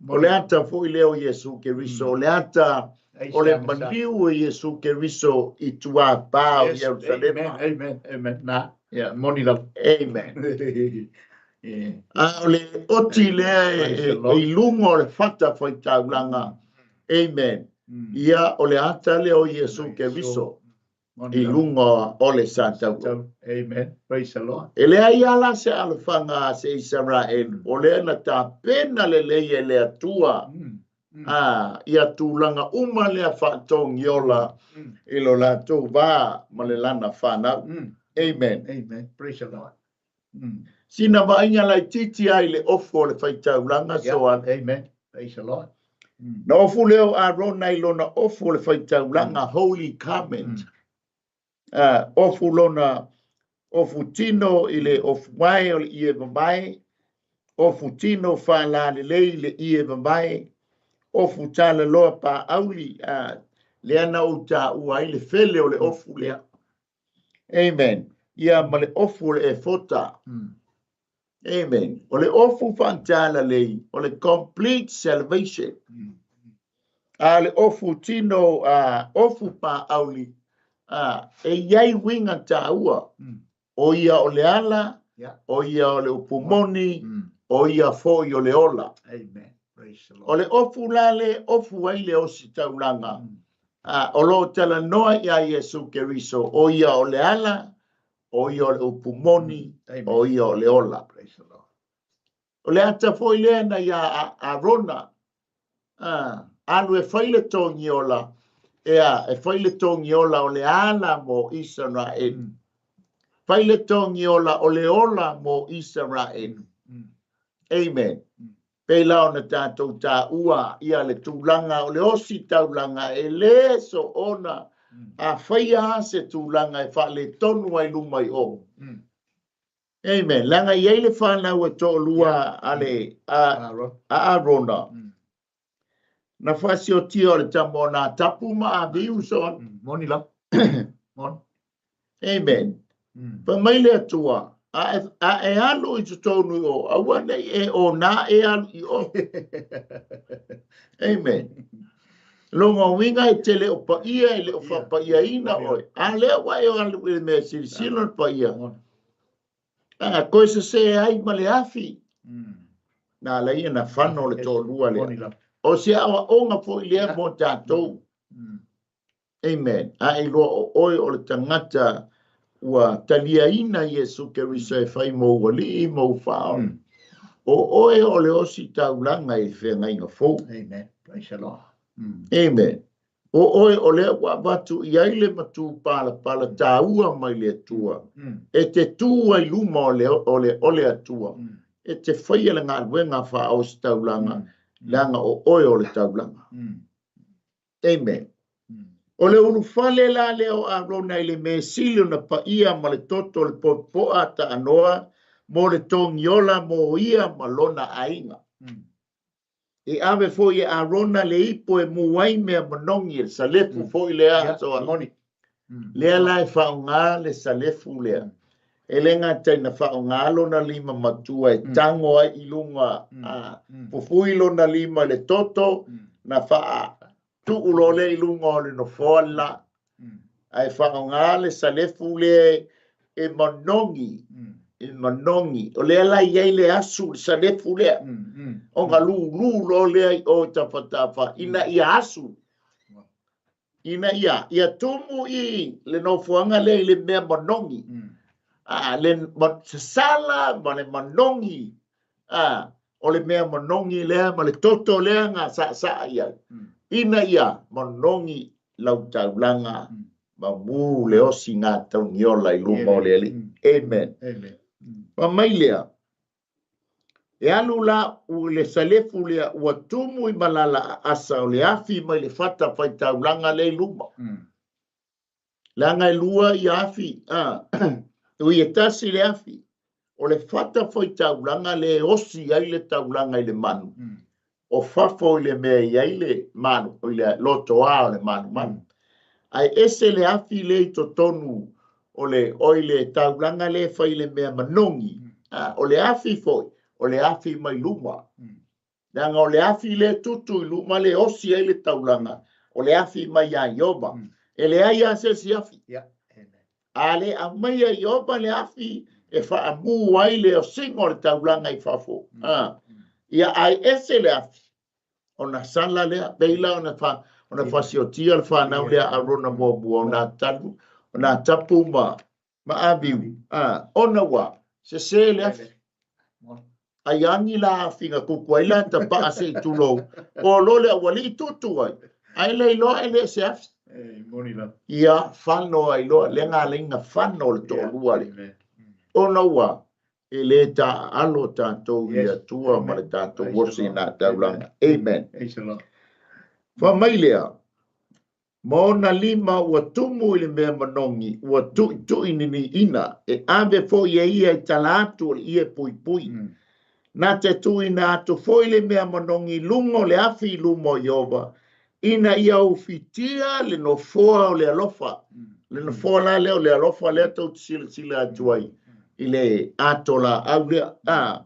O le ata foi lea o Iesu Keriso, o le ata o le maliu o Iesu Keriso i tuapā o Ierusalema. Amen, amen, na, yeah, moni lava. Amen. A o le oti lea e i luga o le fata faitaulaga. Amen. Ia o le ata lea o Iesu Keriso i luga o le satauro. Amen. Praise the Lord. E leai ala se alofaga a se Isaraelu, o lea na tapena lelei e le Atua a ia tulaga uma lea faatogiola i lo latou va ma le lana fanau. Amen. Amen. Praise the Lord. Sina vaaiga laitiiti ai le ofu o le faitaulaga so a. Amen. Praise the Lord. Na ofu lea o Arona i lona ofu o le faitaulaga, holy garment. Ofu lona ofu tino i le ofu mae o le ie mamae, ofu tino whālālelei i le ie mamae, ofu talaloa pāauli, lea na ou tāua ai le fele o le ofu lea. Amen. Ia ma le ofu o le efota. Amen. O le ofu whantālalei, o le complete salvation. A le ofu tino, ofu pāauli, e iai winga tāua. O ia o le ala, o ia o le upumoni, o ia foi o le ola. Amen. Praise the O Lord. Le ofu la le ofu ai le ositaulaga, o lo o talanoa iā Iesu Keriso, o ia o le ala, o ia o le upu moni, Amen. o ia o le ola. Praise the Lord. O le ata foi lea na iā Arona, alu e fai le togiola, ea, e fai le togiola o le ala mo Isaraelu. Fai le togiola o le ola mo Isaraelu. Amen. Pei la ona tatou taua ia le tulaga o le ositaulaga e lē soona a faia a se tulaga e faaletonu ai luma i o. Amen. Leaga i ai le fanau e toalua a le a Aaron. a Arona. Na faasiotia o le tama o Natapu ma Aviu so. Moni la. Moni. Amen. Fai mai le Atua, a e alu i totonu i o, aua nei e o nā e alu i o. Amen. Longa uiga e te le o paia e le o faapaiaina oe. A lea ua e alu i le mea silasila le paia. Moni. A koe sese ai ma le afi. Na ala ia na fano le toalua lea. Moni la. O se aoaoga foi lea mo tatou. Amen. A e iloa o oe o le tagata ua taliaina Iesu Keriso e fai mou alii mou faaola. O oe o le ositaulaga i feagaiga fou. Amen. Praise the Lord. Amen. O oe o lea ua avatu i ai le matū palapala tāua mai le Atua. E te tū ai luma o le Atua. E te faia le galuega faaositaulaga, leaga o oe o le taulaga. Amen. O le ulufale la lea o Arona i le mea sili ona paia ma le toto o le poapoa taanoa mo le togiola mo ia ma lona aiga. E ave foi e Arona le ipo e mu ai mea manogi e le salefu foi lea so Moni. Lea la e faaaogā le salefu lea. E le gata ina faaaogā lona lima matua e tago ai i luga a fufui lona lima i le toto na faatuu loa lea i luga o le nofoa le la. Ae faaaogā le salefu lea e manogi, e manogi. O lea la i ai le asu le salefu lea. Ona lūlū loa lea i o i tafatafa ina ia asu. Ina ia tumu i le nofoaga lea i le mea manogi. A le sasala ma le manogi. A o le mea manogi lea ma le toto lea na saasaa i ai. Ina ia manogi lau taulaga ma mu le osi ngā taugiola i luma o le Alii. Amen. Amen. Fai mai lea, e alu la u le salefu lea ua tumu i malala aasa o le afi mai le fata faitaulaga lea i luma. Leaga e lua ia afi, ui e tasi le afi. O le fata faitaulaga le osi ai le taulaga i le manu. O fafo i le mea i ai le manu, o i le lotoā o le manumanu. Ae ese le afi le i totonu o le o i le taulaga le fai le mea manogi. O le afi foi, o le afi mai luma. Leaga o le afi le tutu i luma le osi ai le taulaga, o le afi mai ia Ieova. E leai lava se isi afi. Amen. A le aumaia Ieova le afi e faamu ai le osiga o le taulaga i fafo. Ia ae ese le afi, ona sala lea, pei la ona fasiotia le fanau lea Arona muamua o Natalu, o Natapu ma Aviu. Ona ua sese le afi. Moni. Ai agi la afi na kuku ai la tapaa se i tulou. O lo le aualii tutu ai. Ai le iloa e le se afi. Eh, moni la. Ia fano ai loa, le ngā leinga fano le toalua le. Amen. Ona ua, e le ta alo tatou i le Atua ma le tatou osi na taulaga. Amen. Praise the Lord. Fai mai lea, ma ona lima ua tumu i le mea manogi, ua tuitui niniina, e ave foi e ia i tala atu o le ie puipui. Na te tuuina atu foi le mea manogi i luga o le afi i luma o Ieova, ina ia ufitia le nofoa o le alofa. Le nofoa la lea o le alofa lea tou te silasila atu ai i le ato laau lea.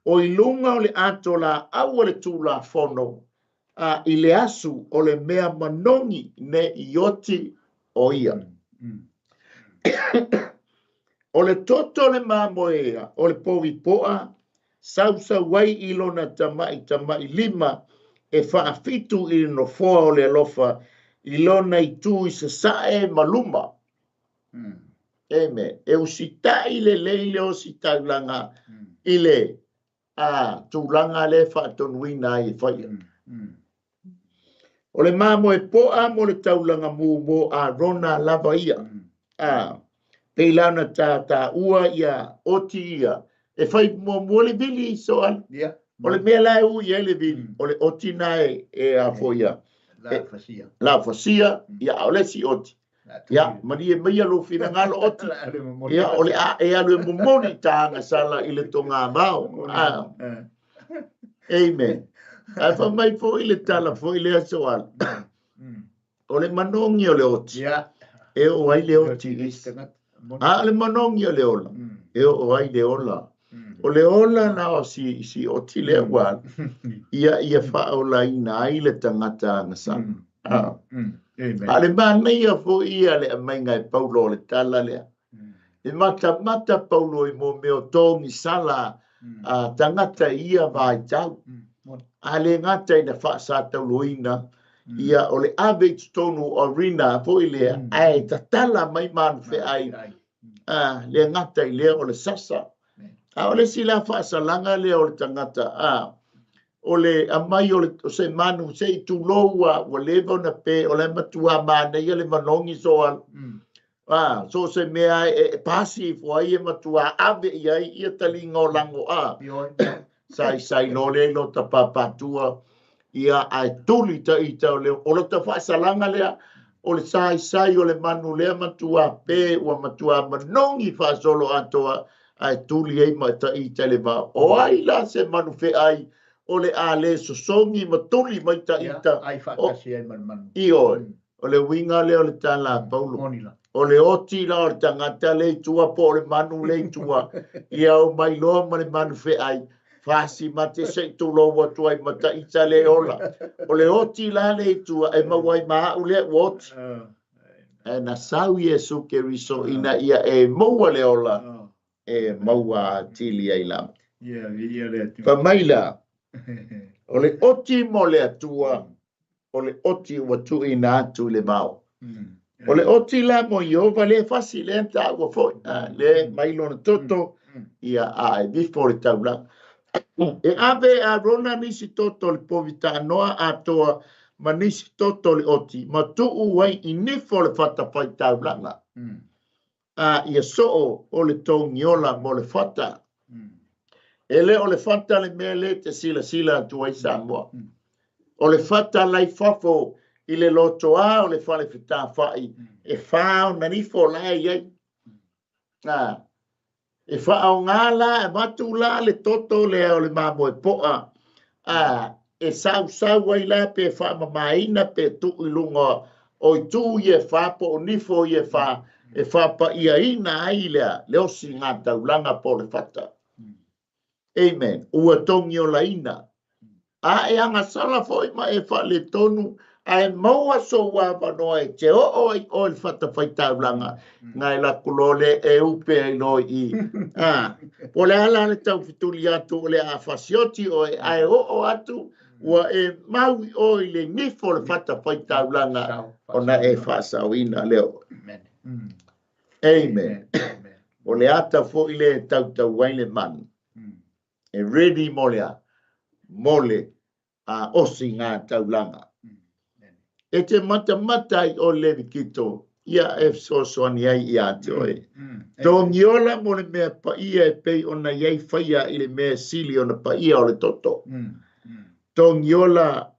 O i luga o le ato laau o le Tulafono, i le asu o le mea manogi ne i oti o ia. O le toto o le mamoe o le povi poa. Sausau ai i lona tama'i tama'i lima e faafitu i le nofoa o le alofa i lona itu i sasa'e ma luma. Amen. E usita'i lelei le ositaulaga i le tulaga lea e faatonuina ai e faia. O le mamoe po'a mo le taulaga mu mo Arona lava ia. Pei la ona taua ia oti ia e fai muamua le vili soal. O le mea la e ui ai le vili, o le oti na e afoia. La fasia. La fasia, ia o le si oti. Ia, malie maia lou finagalo oti. Ia, o le a e alu e momoli taga sala i le toga vao. Amen. Ae fai mai foi le tala foi lea soal. O le manogi o le oti. E oo ai le oti i isi. A o le manogi o le ola. E oo ai le ola. O le ola na o si oti lea ua ia faaolaina ai le tagata agasala. A le manaia foi ia le aumaiga e Paulo o le tala lea. E matamata Paulo i mo mea o togisala a tagata i ia vaitau. A le gata ina faasatauloina ia o le ave i totonu o arena foi lea, ae tatala mai manu feai. Le gata i lea o le sasa. A o le isi la faasalaga lea o le tagata, o le aumai o le se manu se i tulou ua leva ona pe o le matua manaia le manogi soala. So se mea e pasi ifo ai e matua ave i ai ia taliga o lago sai sai lo le lo tapapatua ia ae tuli ta ita o le o lota faasalaga lea o le sai sai o le manu lea matua pe ua matua manogi faasolo atoa ae tuli ai ma ta ita le vao. O ai la se manu feai o le a le sosogi ma tuli mai ta ita. Ai faatasi ai ma le manu. Ioe. O le uiga lea o le tala a Paulo. Moni la. O le oti la o le tagata le i tua po o le manu le i tua. Ia o mai loa ma le manu feai. Fasi mate se i tulou atu ai ma ta ita le ola. O le oti la le i tua e maua ai ma au lea ua oti. E na sau Iesu Keriso ina ia e maua le ola e maua atili ai lava. Ia, ia le Atua. Fai mai la, o le oti mo le Atua, o le oti ua tuuina atu i le vao. O le oti la mo Ieova le fasi le taua foi, le mai lona toto, ia a e vifo le taulaga. E ave e Arona nisi toto o le povi taanoa atoa ma nisi toto o le oti, ma tuu ai i nifo o le fatafaitaulaga. Ia soo o le togiola mo le fata. E le o le fata le mea le te silasila atu ai Samoa. O le fata lai fafo i le lotoa o le fale fetafai e whā o nifo la e iai. E whaonga la, e matu la le toto lea o le mamoe poa. E sausau ai la pe whaamamaina pe tuu i lunga o i tuu i e wha po o nifo i e wha e whapa ia ina ai lea le osi ngā taulanga po le fata. Amen. Ua tongi o laina. A e agasala foi ma e faaletonu ae maua sou avanoa e te oo ai oe le fatafaitaulaga nai laku loa lea e upe ai loa i po o le a la le taufetuli atu o le a fasioti oe ae oo atu ua e mau i oe i le nifo o le fatafaitaulaga ona e faasaoina lea oe. Amen. O le ata foi lea e tautau ai le manu. E ready mo le a? Mo le osi ngā taulaga. E te matamata ai o Levikito, ia e fesoasoani ai ia te oe. Togiola mo le mea paia e pei ona iai faia i le mea sili ona paia o le toto. Togiola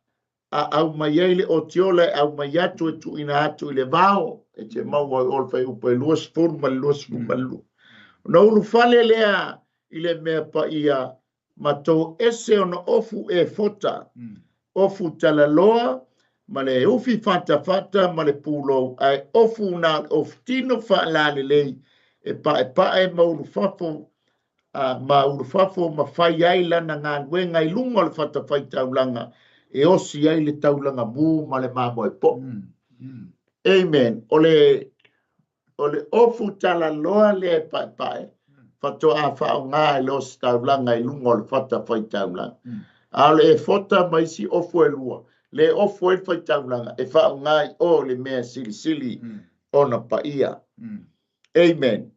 a aumai ai le otiola e aumai atu e tuuina atu i le vao e te maua i o le fuaiupu e 20 ma le 22. Ona ulufale lea i le mea paia ma tou ese ona ofu efota, ofu talaloa ma le ufi fatafata ma le pulou, ae ofu na o le ofu tino faalalelei e paepae ma ulufafo ma ulufafo ma fai ai lana galuega i luga o le fatafaitaulaga e osi ai le taulaga mu ma le mamoe po'o. Amen. O le ofu talaloa lea e paepae. Faatoa faaaoga e le ositaulaga i luga o le fatafaitaulaga. A o le efota ma isi ofu e lua, le ofu ai le faitaulaga, e faaaoga i o i le mea e silisili ona paia. Amen.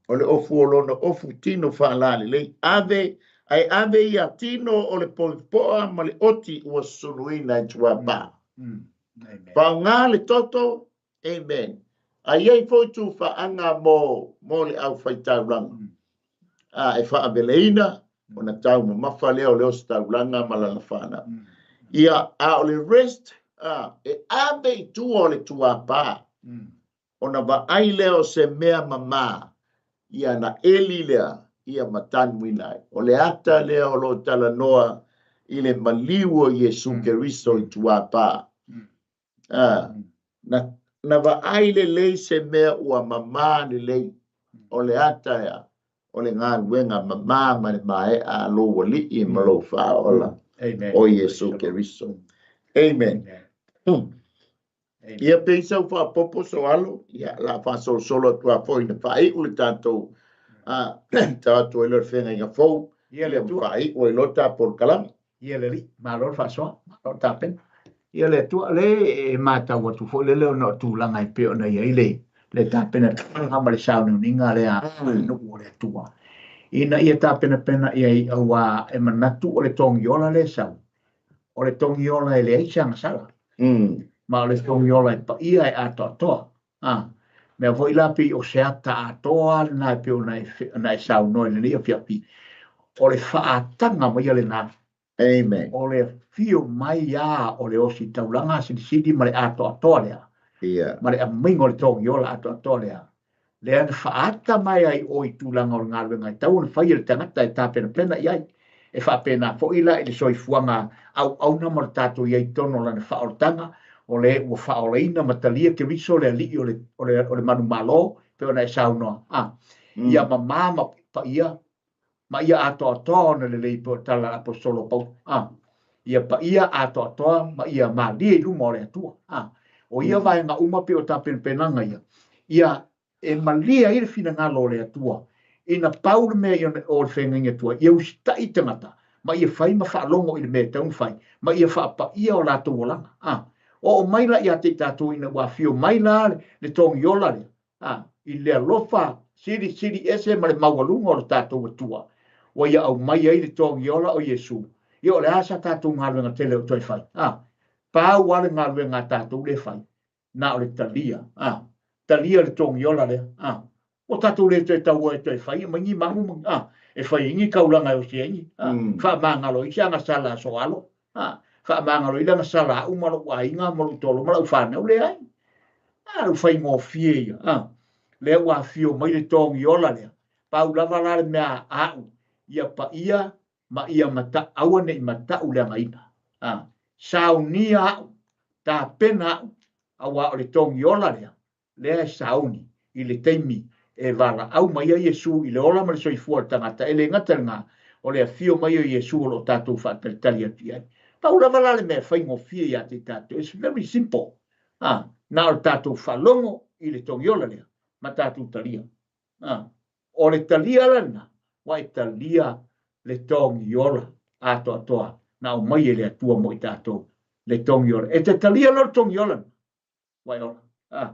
O le ofu o lona ofu tino faalalelei. Ave, ae ave ia tino o le poipoa ma le oti ua susuluina i tuapā. Faaaoga le toto. Amen. A i ai foi tufaaga mo le aufaitaulaga, a e faaveleina ona taumamafa lea o le ositaulaga ma lana fanau. Ia, a o le rest, a, e ave i tua o le tuapā, ona vaai lea o se mea mamā, ia na eli lea, ia ma tanuina ai. O le ata lea o lo o talanoa i le maliu o Iesu Keriso i tuapā. A, na vaai lelei se mea ua mamā lelei, o le ata ea, o le galuega mamā ma le maea a lou Alii ma lou Faaola, o Iesu Keriso. Amen. Ia pei sau faaopoopo Soalo, ia la faasolosolo atu lava foi ina faaiu le tatou tau atu ai loa le feagaiga fou, Ia le ia ma Atua. faaiu ai loa ta polokalame. Ia le Alii, malo le faasoa, malo le tapena. Ia le Atua, le e matau atu foi lele ona o tulaga e pei ona i ai le tapenapena ma le sauniuniga lea a le nuu o le Atua. Ina ia tapenapena i ai auā e manatu o le togiola lea e sau, o le togiola e leai se agasala. Ma o le togiola e paia e atoatoa. A, mea foi la pei o se ata atoa lena e pei ona e saunoa i lenei afiafi, o le faaataga maia lena. Amen. O le afio mai lava o le ositaulaga silisili ma le atoatoa lea. Ma le aumaiga o le togiola atoatoa lea. Lea na faaata mai ai o i tulaga o le galuega e tatau ona fai e le tagata e tapenapena i ai. E faapena foi la i le soifuaga auauna ma le tatou i ai i totonu o lana faaolataga, o le ua faaolaina ma talia Keriso le Alii o le manumalo, pei ona e saunoa, a, ia mamā ma paia, ma ia atoatoa ona lelei pei o le tala a le Aposetolo o Paulo, a, ia paia atoatoa ma ia malie i luma o le Atua. A, o ia vaega uma pei o tapenapenaga ia, ia e malie ai le finagalo o le Atua, ina pau le mea o le feagaiga tuai, ia usitai tagata, ma ia fai ma faalogo i le mea e tatau ona fai, ma ia faapaia o latou olaga. A, oo mai la ia te i tatou ina ua afio mai la le togiola lea, a, i le alofa silisili ese ma le maualuga o le tatou Atua, ua ia aumai ai le togiola o Iesu, ia o le a sa tatou galuega tele o toe fai? A, pau lava le galuega a tatou lea e fai, na o le talia, a, talia le togiola lea, a, ua tatou le toe taua e toe fai mai ni magu ma, a, e fai ai ni taulaga e osi ai ni, a, faamagalo ai se agasala a Soalo, a, faamagalo ai le agasala a au ma lou aiga ma lou tolo ma lau fanau, leai. A, lou faigofie ia, a, lea ua afio mai le togiola lea, pau lava la le mea a au, ia paia ma ia mata, aua ne i matau leagaina. A, saunia au, tapena au, auā o le togiola lea, lea e sauni i le taimi e valaau mai ai Iesu i le ola ma le soifua o le tagata, e le gata i lena, o le afio mai o Iesu o lo o tatou faatalitali atu i ai. Pau lava la le mea e faigofie ia te i tatou, it's very simple, a, na o le tatou faalogo i le togiola lea ma tatou talia. A, o le talia la lena, ua e talia le togiola atoatoa na aumai e le Atua mo i tatou, le togiola. E te talia loa le togiola lena, ua e ola. A,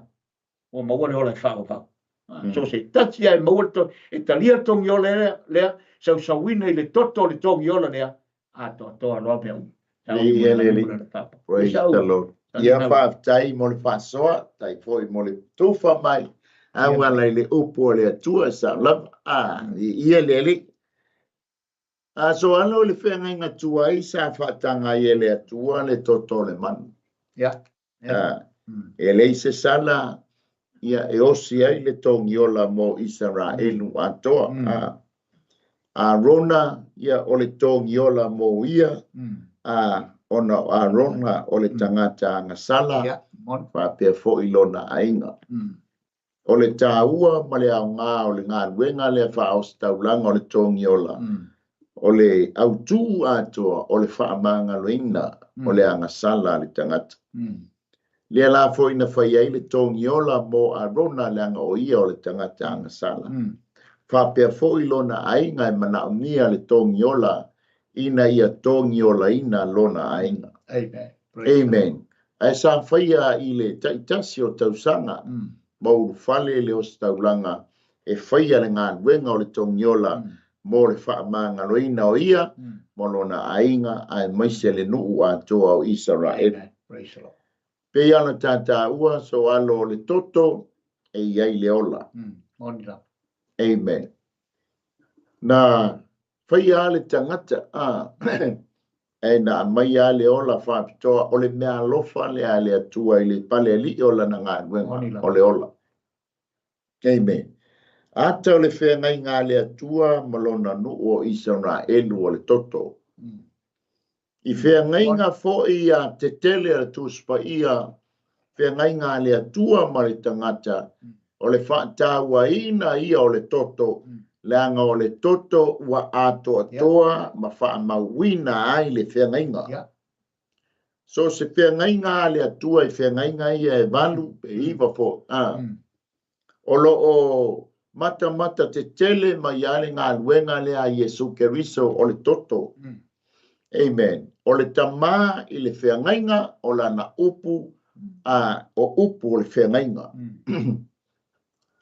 ua maua le ola e faaauau. A, so se tasi lava e maua le to, e talia le togiola lea, lea, sausauina i le toto o le togiola lea, atoatoa loa mea uma. Viia le Alii. Praise the Lord. Ia faafetai mo le faasoa, faafetai foi mo le tufa mai auala i le upu a le Atua e sao lava. A, viia le Alii. A Soalo i le feagaiga tuai sa faataga ai e le Atua le toto o le manu. Ia. A, e leai se sala ia e osi ai le togiola mo Isaraelu atoa. A, Arona, ia o le togiola mo ia, a, ona o Arona o le tagata agasala, faapea foi lona aiga. O le taua ma le aoga o le galuega lea faaositaulaga o le togiola, o le autū atoa o le faamagaloina o le agasala a le tagata. Lea la foi na fai ai le togiola mo Arona leaga o ia o le tagata agasala. Faapea foi lona aiga e manaomia le togiola ina ia togiolaina lona aiga. Amen. Amen. Ae sa faia i le taitasi o tausaga ma ulufale le ositaulaga e faia le galuega o le togiola mo le faamagaloina o ia ma lona aiga aemaise le nuu atoa o Isaraelu. Pei ona tataua so alo o le toto e iai le ola. Amen. Na faia le tagata e na aumai le ola faapitoa o le mea alofa lea a le Atua i le palealii o lana galuega o le ola. Amen. Ata o le feagaiga a le Atua ma lona nuu o Isaraelu o le toto. I feagaiga foi ia tetele a le Tusi Paia, feagaiga a le Atua ma le tagata, o le faatauaina ia o le toto, leaga o le toto ua atoatoa ma faamauina ai le feagaiga. So se feagaiga a le Atua i feagaiga ia e 8 pe 9 foi. O lo o matamata tetele mai a le galuega lea a Iesu Keriso o le toto. Amen. O le tamā i le feagaiga o lana upu, o upu o le feagaiga.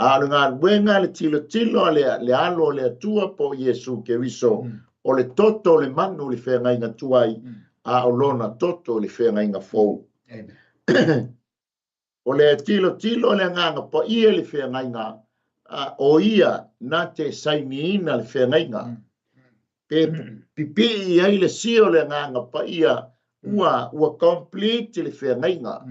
A o le galuega le tilotilo a le alo o le Atua po o Iesu Keriso, o le toto o le manu le feagaiga tuai, a o lona toto le feagaiga fou. O le tilotilo le agaga paia le feagaiga, o ia na te sainiina le feagaiga. Pe pipii ai le sio le agaga paia, ua complete le feagaiga.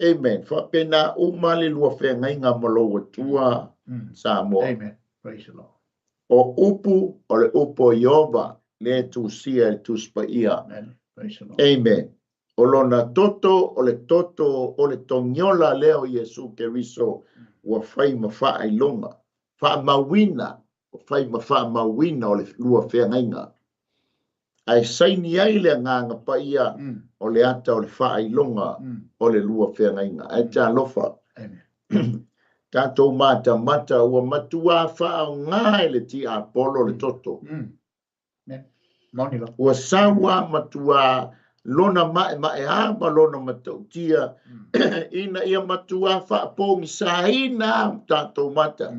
Amen. Faapena uma le lua feagaiga ma lou Atua Samoa. Amen. Praise the Lord. O upu o le upu o Ieova le tusia i le Tusi Paia. Amen. Praise the Lord. Amen. O lona toto o le toto o le togiola lea o Iesu Keriso ua fai ma faailoga, faamauina, ua fai ma faamauina o le lua feagaiga. Ae saini ai le agaga paia o le ata o le faailoga o le lua feagaiga. Ae talofa. Tatou matamata ua matua faaaoga e le tiapolo le toto. Ua saua matua lona maemaea ma lona matautia ina ia matua faapogisaina tatou mata.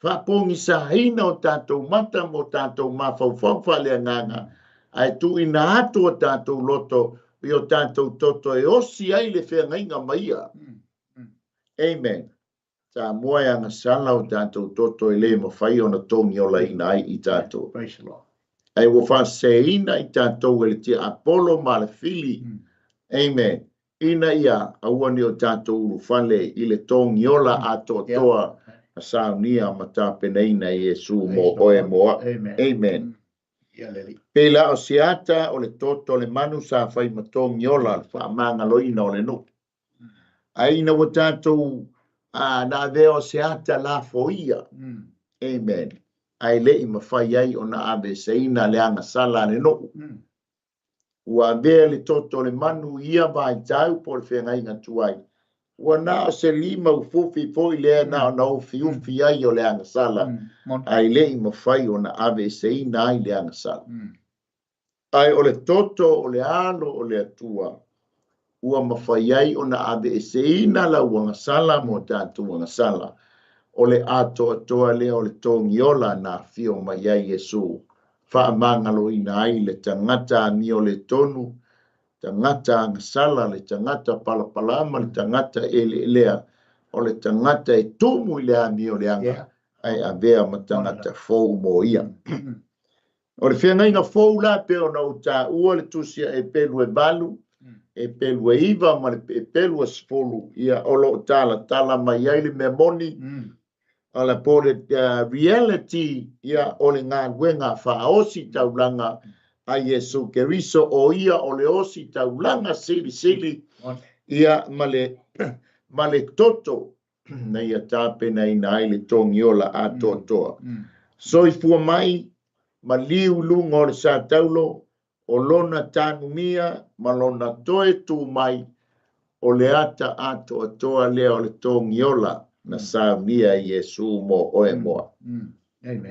Faapogisaina o tatou mata mo tatou mafaufau faaleagaga. Ae tuuina atu o tatou loto i o tatou toto e osi ai le feagaiga ma ia. Amen. Samoa e agasala o tatou toto e le mafai ona togiolaina ai i tatou. Praise the Lord. Ae ua faaseseina i tatou e le tiapolo ma le fili. Amen. Ina ia aua ni o tatou ulufale i le togiola atoatoa na saunia ma tapenaina i Iesu mo oe mo a'u. Amen. Amen. Pei la o se ata o le toto o le manu sa fai ma togiola le faamagaloina o le nuu. Ae ina ua tatou na avea o se ata lafoia. Amen. Ae le'i mafai ai ona aveeseina le agasala a le nuu. Ua avea le toto o le manu i ia vaitau po o le feagaiga tuai. Ua na o se lima ufufi foi lea na ona ufiufi ai o le agasala, ae le'i mafai ona aveeseina ai le agasala. Ae o le toto o le alo o le Atua ua mafai ai ona aveeseina lau agasala mo tatou agasala. O le atoatoa lea o le togiola na afio mai ai Iesu, faamagaloina ai le tagata amioletonu, tagata agasala, le tagata palapalama, le tagata eleelea, o le tagata e tumu i le amioleaga, ae avea ma tagata fou mo ia. O le feagaiga fou la pe ona ou taua le tusi a Eperu e 8, Eperu e 9 ma le Eperu e 10, ia o loo talatala mai ai le mea moni, o le po le reality, ia o le galuega faaosi taulaga a Iesu Keriso, o ia o le osi taulaga silisili, ia ma le toto na ia tapenaina ai le togiola atoatoa. Soifua mai ma liu luga o le sataulo, o lona tanumia ma lona toe tu mai, o le ata atoatoa lea o le togiola. na saunia e Iesu mo oe mo au.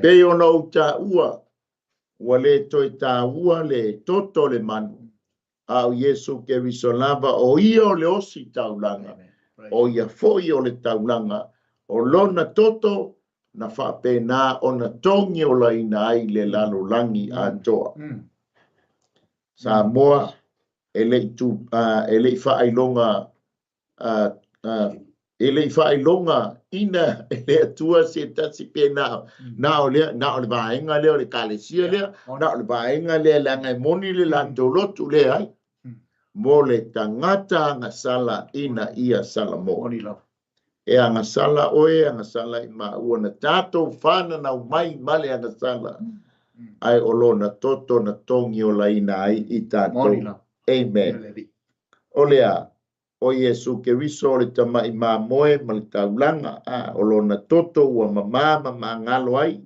Pei ona ou taua, ua le toe taua le toto o le manu, a o Iesu Keriso lava, o ia o le osi taulaga, o ia foi o le taulaga, o lona toto na faapena ona togiolaina ai le lalolagi atoa. Samoa e le i tu, e le i faailoga e le i faailoga ina e le Atua se tasi pe na na o lea na o le vaega lea o le ekalesia lea na o le vaega lea leaga e moni le latou lotu leai mo le tagata agasala ina ia salamoa. E agasala oe, e agasala i maua na tatou fananau mai ma le agasala, ae o lona toto na togiolaina ai i tatou. Amen. O le a? O Iesu Keriso o le tamai mamoe ma le taulaga, a o lona toto ua mamā ma magalo ai,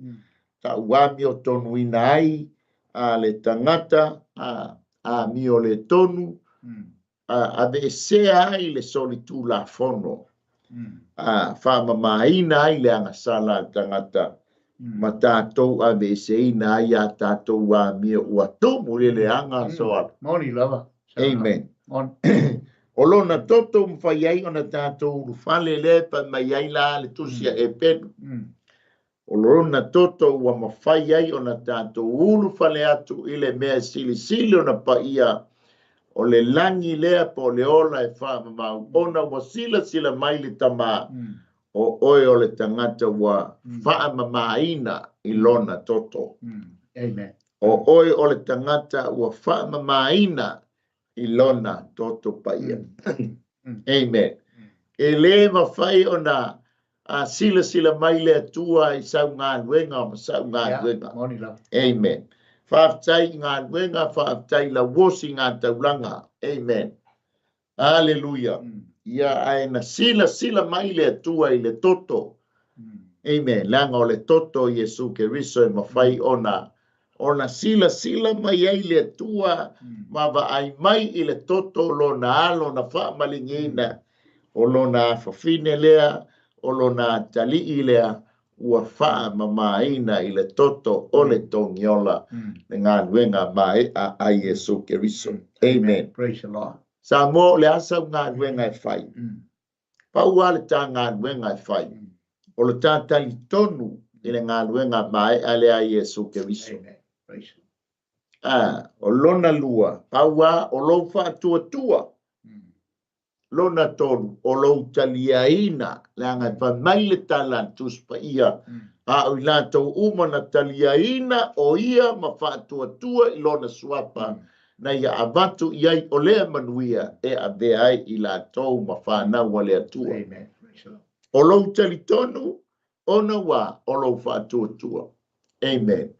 ta'u amiotonuina ai a le tagata a amio le tonu, a aveesea ai le solitulafono, a faamamāina ai le agasala a le tagata, ma tatou aveeseina ai a tatou amio ua tumu i le leaga aso alo. Moni lava. Amen. O lona toto ua mafai ai ona tatou ulufale lea e fai mai ai la le tusi a Eperu. O lona toto ua mafai ai ona tatou ulufale atu i le mea e silisili ona paia, o le lagi lea po o le ola e faamamau, ona ua silasila mai le Tama, o oe o le tagata ua faamamaina i lona toto. Amen. O oe o le tagata ua faamamaina i lona toto paia. Amen. E le mafai ona silasila mai le Atua i sau galuega ma sau galuega. Amen. Faafetai i galuega, faafetai lauosi ngā taulaga. Amen. Aleluia. Ia ae na silasila mai le Atua i le toto. Amen. Leaga o le toto o Iesu Keriso e mafai ona ona silasila mai ai le Atua ma vaai mai i le toto o lona alo na faamaligiina, o lona afafine lea, o lona atalii lea ua faamamaina i le toto o le togiola, le galuega mae'a a Iesu Keriso. Amen. Praise the Lord. Samoa, o le a sau galuega e fai? Pau lava le ta galuega e fai, o le ta talitonu i le galuega mae'a lea a Iesu Keriso. Amen. Praise the A, o lona lua, pau lava o lou faatuatua. Lona tolu, o lou taliaina, leaga e fai mai le tala a le Tusi Paia, a o i latou uma na taliaina o ia ma faatuatua i lona suafa, na ia avatu i ai o lea manuia e avea ai i latou ma fanau a le Atua. Amen. Praise the Lord. O lou talitonu, ona ua o lou faatuatua. Amen.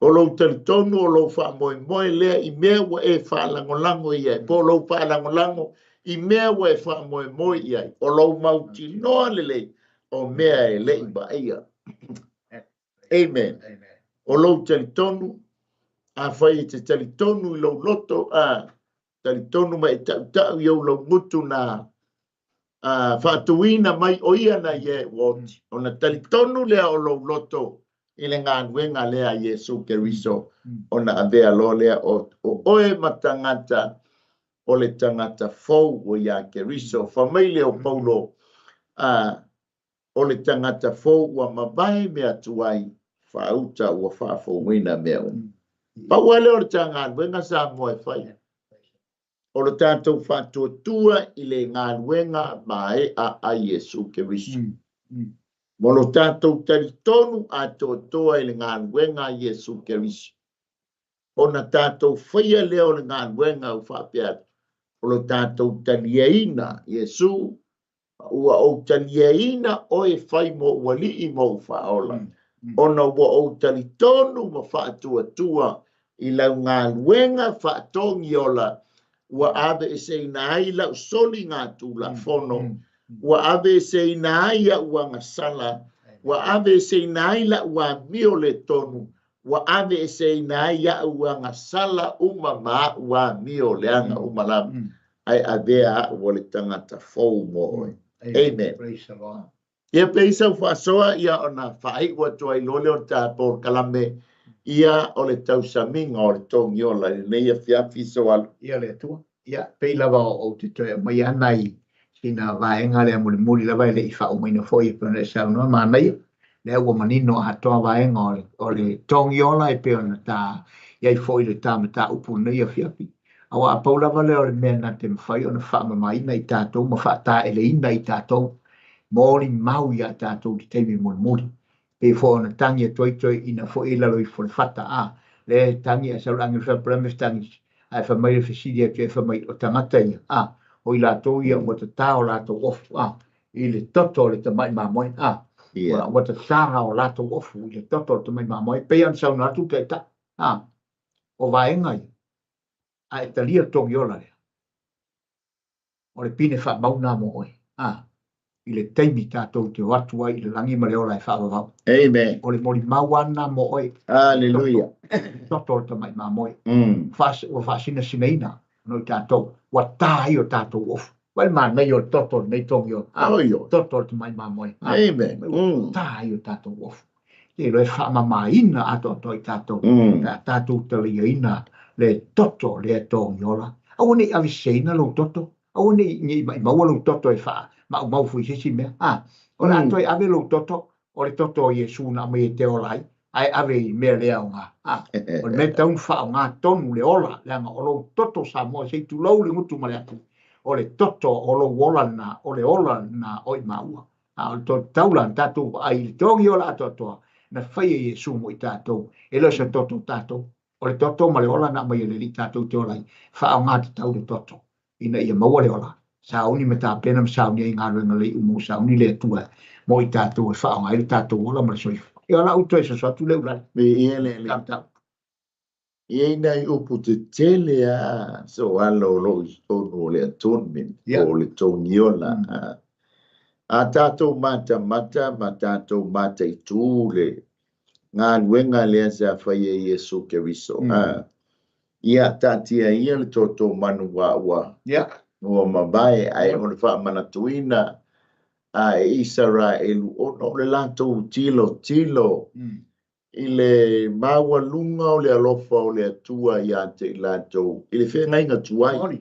O lou talitonu, o lou faamoemoe lea i mea ua e faalagolago i ai, po o lou faalagolago i mea ua e faamoemoe i ai, o lou mautinoa lelei o mea e le i vaaia. Amen. Amen. O lou talitonu, afai e te talitonu i lou loto, a talitonu ma e tautau i ou laugutu na faatuina mai o ia na i e ua oti, ona talitonu lea o lou loto i le galuega lea a Iesu Keriso, ona avea loa lea o oe ma tagata o le tagata fou ua iā Keriso. Fai mai lea o Paulo, o le tagata fou ua mavae mea tuai, faauta ua faafouina mea uma. Pau lava lea o le ta galuega Samoa e fai, o le tatou faatuatua i le galuega mae'a a Iesu Keriso. Mo lo tatou talitonu atoatoa i le galuega a Iesu Keriso, ona tatou faia lea o le galuega ua faapea atu, o lo tatou taliaina Iesu, ua ou taliaina oe fai mo ou alii ma ou faaola, ona ua ou talitonu ma faatuatua i lau galuega faatogiola ua aveeseina ai lau soligatulafono, ua aveeseina ai a'u agasala, ua aveeseina ai la'u amio le tonu, ua aveeseina ai a'u agasala uma ma a'u amio leaga uma lava, ae avea a'u o le tagata fou mo oe. Amen. Praise the Lord. Ia pei sau faasoa ia ona faaiu atu ai loa lea o le ta polokalame ia o le tausamiga o le togiola i lenei afiafi soalu. Ia le Atua. Ia pei lava ou te toe aumaia ana i sina vaega lea mulimuli lava e le i faaumaina foi e pei ona e saunoa manaia. Lea ua manino atoa vaega o le togiola e pei ona ta i ai foi le ta mataupu i lenei afiafi. Aua a pau lava lea o le mea na te mafai ona faamamaina i tatou ma faataeleina i tatou molimau ia tatou i le taimi mulimuli. Pei foi ona tagi atu ai toeaiina foi i lalo ifo o le fata a le tagi ae sau le agelu fai mai tagi ae fai mai le fesili atu e fai mai o tagata ia a o i latou ia ua tatā o latou ofu a i le toto o le tamai mamoe a ua tatā o latou ofu i le toto o le tamai mamoe. Pei ona saunoa atu taitai a o vaega ia a e talia le togiola lea o le pine faamauna mo oe a i le taimi tatou te o atu ai i le lagi ma le ola e faavavau. Amen. O le molimau ana mo oe. Hallelujah. Toto o le tamai mamoe. Ua faasinasinaina no i tatou ua tā ai o tatou ofu. Vai manaia o le toto o lenei togiola. Toto o le tamai mamoe. Amen. Ua tā ai o tatou ofu. Te iloa e faamamaina atoatoa i tatou. Pe a tatou taliaina le toto lea togiola. Aua ne i aveseseina lou toto. Aua ne i maumau lou toto e faamaumau foi i se isi mea. O le a toe ave lou toto, o le toto o Iesu na aumai e te ola ai, ae ave i mea le aoga. O le mea e tatau ona faaaoga tonu le ola, leaga o lou toto Samoa se i tulou le gutu ma le atu. O le toto o lou ola lena, o le ola lena o i maua. O le toto taula na tatou vaai i le togiola atoatoa, na fai e Iesu mo i tatou. E le o se toto tatou. O le toto ma le ola na aumai e le Alii tatou te ola ai. Faaaoga tatau le toto ina ia maua le ola. Sauni ma tapena ma sauni ai galuega lelei uma ua sauni le Atua mo i tatou e faaaoga ai le tatou ola ma le soifua. Ia o lau toe soso atu lea ulale. Viia le Alii. E i ai nai upu tetele lava soalo o lo o i totonu o le atonement po o le togiola. A tatou matamata ma tatou mataitu le galuega lea sa faia e Iesu Keriso. Ia taatia ia le toto manu ua ua mavae ae o le faamanatuina a e Isaraelu ona o le latou tilotilo i le maualuga o le alofa o le Atua ia te i latou i le feagaiga tuai.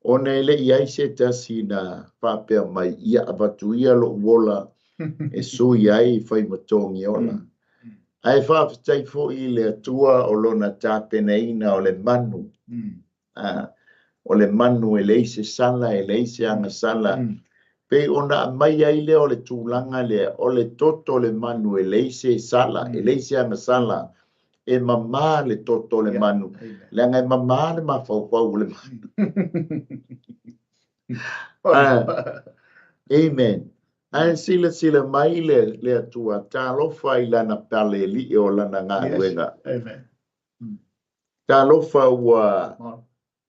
Ona e le i ai se tasi na faapea mai, ia avatu ia lou ola e sui ai fai ma togiola. Ae faafetai foi i le Atua o lona tapenaina o le manu. O le manu e leai se sala, e leai se agasala. Pei ona aumai ai lea o le tulaga lea, o le toto o le manu e leai se sala, e leai se agasala, e mamā le toto o le manu. Leaga e mamā le mafaufau o le manu. Amen. Ae silasila mai le Atua, talofa i lana palealii o lana galuega. Talofa ua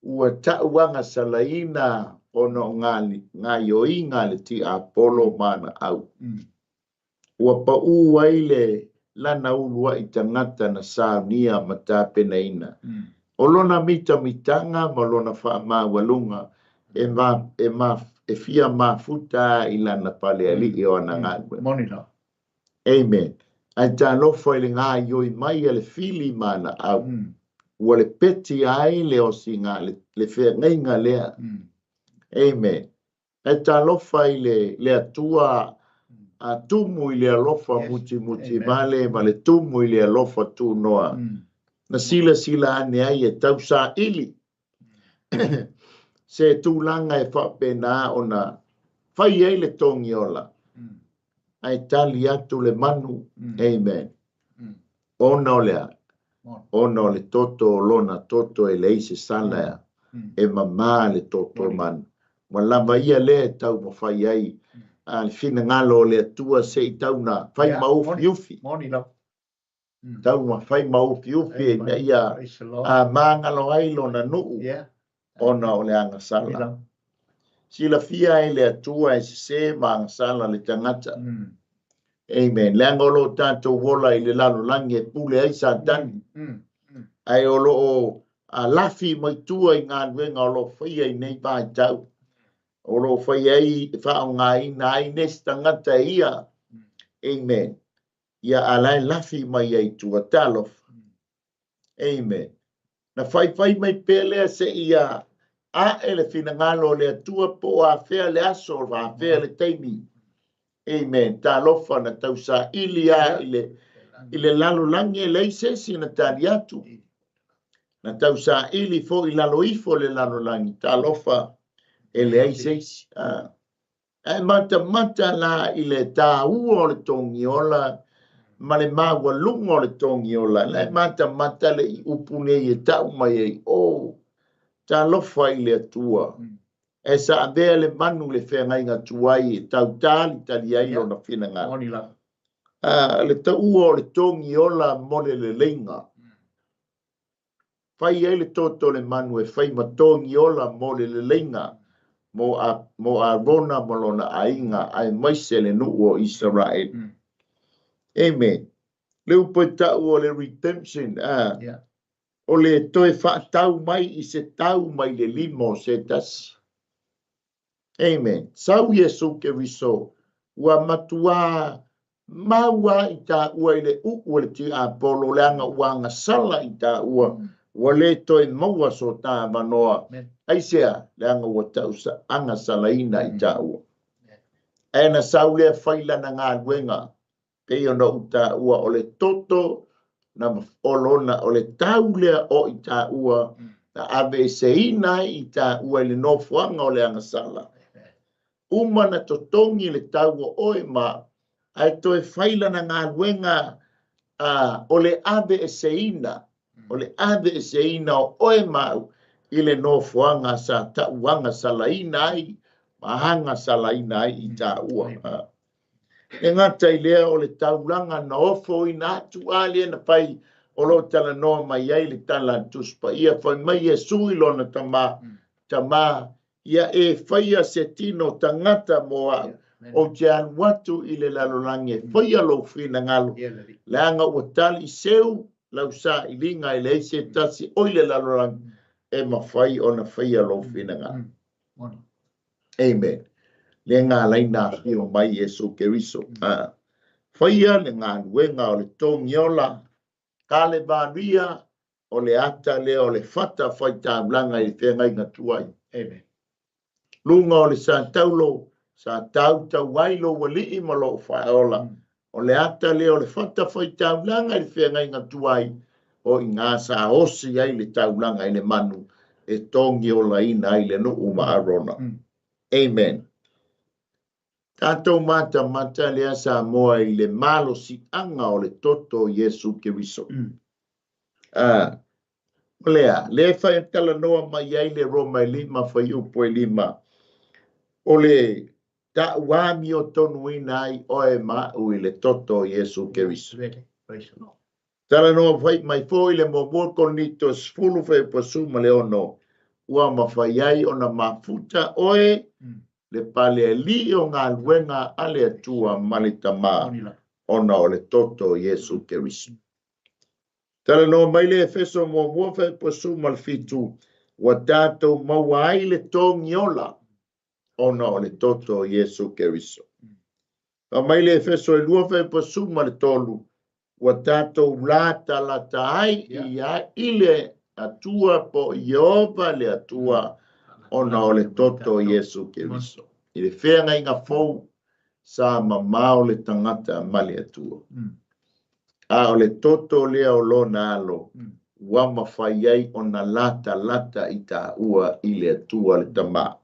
ua tauagasalaina ona o gaioiga a le tiapolo ma ana au. Ua pau ai le lana uluai tagata na saunia ma tapenaina. O lona mitamitaga ma lona faamaualuga e, ma, e, ma, e fia mafuta i lana palealii o ana galuega. Amen. Ae talofa i le gaioi mai a le fili ma ana au. Ua le peti ai le osiga le feagaiga lea. Amen. Ae talofa i le Atua a tumu i le alofa mutimuti vale ma le tumu i le alofa tunoa. Na silasila ane ai e tausaili se tulaga e faapena ona fai ai le togiola. Ae tali atu le manu. Amen. Ona o le a? Ona o le toto o lona toto e leai se sala e mamā le toto manu. Ua lava ia lea e taumafai ai le finagalo o le Atua se i tau na fai maufiufi. Tau na fai maufiufi ina ia magalo ai lona nuu ona o le agasala. Silafia ai le Atua e sesē ma agasala le tagata. Amen. Leaga o lo o tatou ola i le lalolagi e pule ai Satani. Ae o lo o lafi mai tua i galuega o lo o faia i nei vaitau. O lo o fai ai, faaaogaina ai nisi tagata e ia. Amen. Ia a la e lafi mai ai i tua. Talofa. Amen. Na faifai mai pea lea seia ae le finagalo o le Atua po o afea le aso, o afea le taimi. Amen. Talofa na tausaili lava i le lalolagi e leai se isi na tali atu. Na tausaili foi i lalo ifo o le lalolagi. Talofa e leai se isi. Ae matamata la i le taua o le togiola ma le maualuga o le togiola. La e matamata le i upu nei e tau mai ai, o talofa i le Atua. E sa avea le manu le feagaiga tuai e tautalitali ai lona finagalo. Le taua o le togiola mo le leleiga. Fai ai le toto o le manu e fai ma togiola mo le leleiga mo Arona ma lona aiga aemaise le nuu o Isaraelu. Amen. Le upu e tau o le redemption, o le toe faatau mai i se tau mai le lima o se tasi. Amen. Sau Iesu Keriso, ua matuā maua i taua i le uu o le tiapolo, leaga ua agasala i taua, ua le toe maua so ta avanoa. Aisea, leaga ua tau agasalaina i taua. Ae na sau lea fai lana galuega, pei ona ou taua o le toto na o lona, o le tau lea o i taua, na aveeseina ai i taua i le nofoaga o le agasala. Uma na totogi le tau o oe ma ae toe fai lana galuega o le aveeseina, o le aveeseina o oe ma au i le nofoaga sa tau agasalaina ai, ma agasalaina ai i taua. E gata i lea o le taulaga na ofoina atu a lea na fai o lo talanoa mai ai le tala a le Tusi Paia, fai mai Iesu i lona tama, tama, ia e faia se tino tagata mo au, ou te alu atu i le lalolagi e faia lou finagalo, leaga ua tali i seu lau sailiga e leai se tasi o i le lalolagi e mafai ona faia lou finagalo. Amen. Le galai na afio mai Iesu Keriso. Faia le galuega o le togiola, Kalevaria, o le ata lea o le fata faitaulaga i le feagaiga tuai. Amen. Luga o le sataulo, sa tautau ai lou alii ma lou faaola. O le ata lea o le fata faitaulaga i le feagaiga tuai, o i ngā sa osi ai le taulaga i le manu, e togiolaina ai le nuu ma Arona. Amen. Tātou matamata lea Samoa i le malosiaga o le toto o Iesu Keriso. O lea, le fai talanoa mai ai le Roma e 5 fuaiupu e 5, o le tau amiotonuina ai oe ma au i le toto o Iesu Keriso. Talanoa fai mai foi le muamua Korinito 10 fuaiupu 16, ua mafai ai ona mafuta oe le palealii o galuega a le Atua ma le Tama, ona o le toto o Iesu Keriso. Talanoa mai le Efeso muamua fuaiupu 17, ua tatou maua ai le togiola ona o le toto o Iesu Keriso. Fai mai le Efeso e 2 fuaiupu 13, ua tatou latalata ai i le Atua po o Ieova le Atua ona o le toto o Iesu Keriso. I le feagaiga fou sa mamao le tagata ma le Atua. A o le toto lea o lona alo, ua mafai ai ona latalata i taua i le Atua le Tama.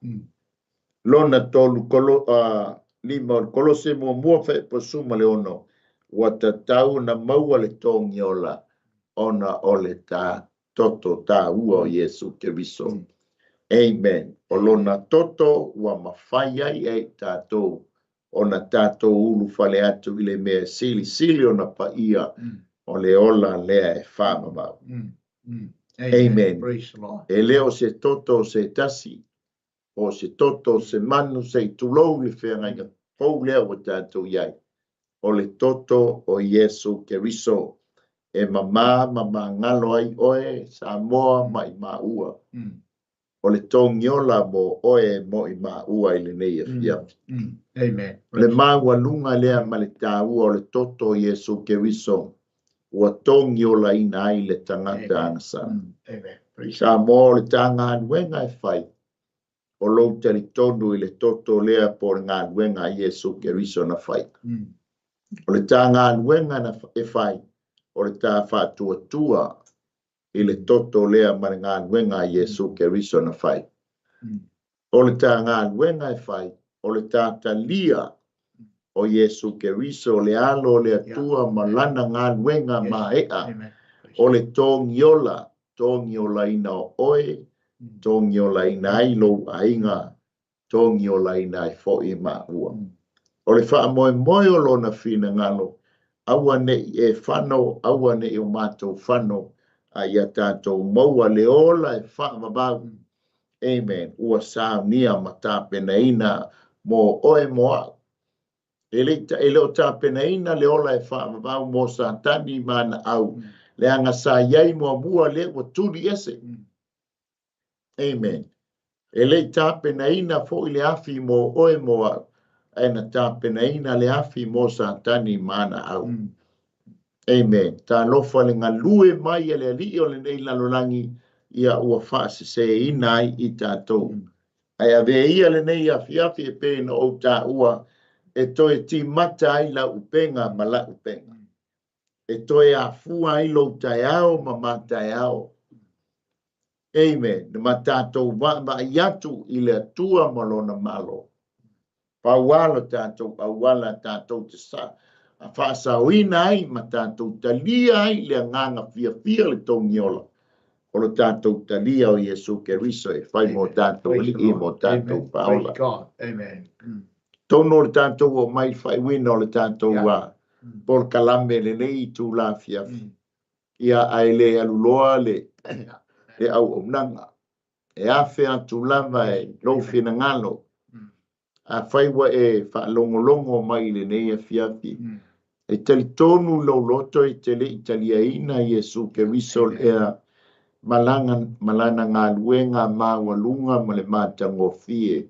Lona tolu 5 o le Kolose muamua fuaiupu 16, ua tatau na maua le togiola ona o le toto taua o Iesu Keriso. Amen. O lona toto ua mafai ai e tatou ona tatou ulufale atu i le mea silisili ona paia o le ola lea e faamamau. Amen. Praise the Lord. E le o se toto o se tasi, o se toto o se manu se i tulou le feagaiga fou lea ua tatou i ai. O le toto o Iesu Keriso e mamā ma magalo ai oe Samoa ma i maua. O le togiola mo oe mo i maua i lenei afiafi. Amen. Le maualuga lea ma le taua o le toto o Iesu Keriso ua togiolaina ai le tagata agasala. Amen. Samoa, o le ta galuega e fai, o lou talitonu i le toto lea po o le galuega a Iesu Keriso na fai. O le ta galuega na e fai, o le ta faatuatua i le toto lea ma le galuega a Iesu Keriso na fai. O le ta galuega e fai, o le ta talia o Iesu Keriso, le alo o le Atua ma lana galuega maea. Amen. O le togiola, togiolaina o oe, togiolaina ai lou aiga, togiolaina ai fo'i maua. O le faamoemoe o lona finagalo, aua ne'i e fano, aua ne'i o matou fano, a ia tatou maua le ola e faavavau. Amen. Ua saunia ma tapenaina mo oe mo a'u. E le o tapenaina le ola e faavavau mo Satani ma ana au. Leaga sa i ai muamua lea ua tuli ese. Amen. E le i tapenaina fo'i le afi mo oe mo a'u, ae na tapenaina le afi mo Satani ma ana au. Amen. Talofa le galue mai e le alii o lenei lalolagi, ia ua faaseseina ai i tatou. Ae avea ia lenei afiafi e pei ona ou taua e toe timata ai lau upega ma lau upega. E toe afua ai lou taeao ma ma taeao. Amen. Ma tatou vaavaai atu i le Atua ma lona Malo. Pau lava lo tatou auala tatou te sa faasaoina ai ma tatou talia ai le agaga fiafia le togiola. O lo tatou talia o Iesu Keriso e fai mo tatou alii mo tatou faaola. Praise God. Amen. Tonu o le tatou o mai faaiuina o le tatou polokalame lenei itula afiafi. Ia ae le aluloa le auaunaga. E afe atu lava e lou finagalo. Afai ua e faalogologo mai i lenei afiafi, e talitonu lou loto e te le i taliaina Iesu Keriso lea ma lana galuega maualuga ma le matagofie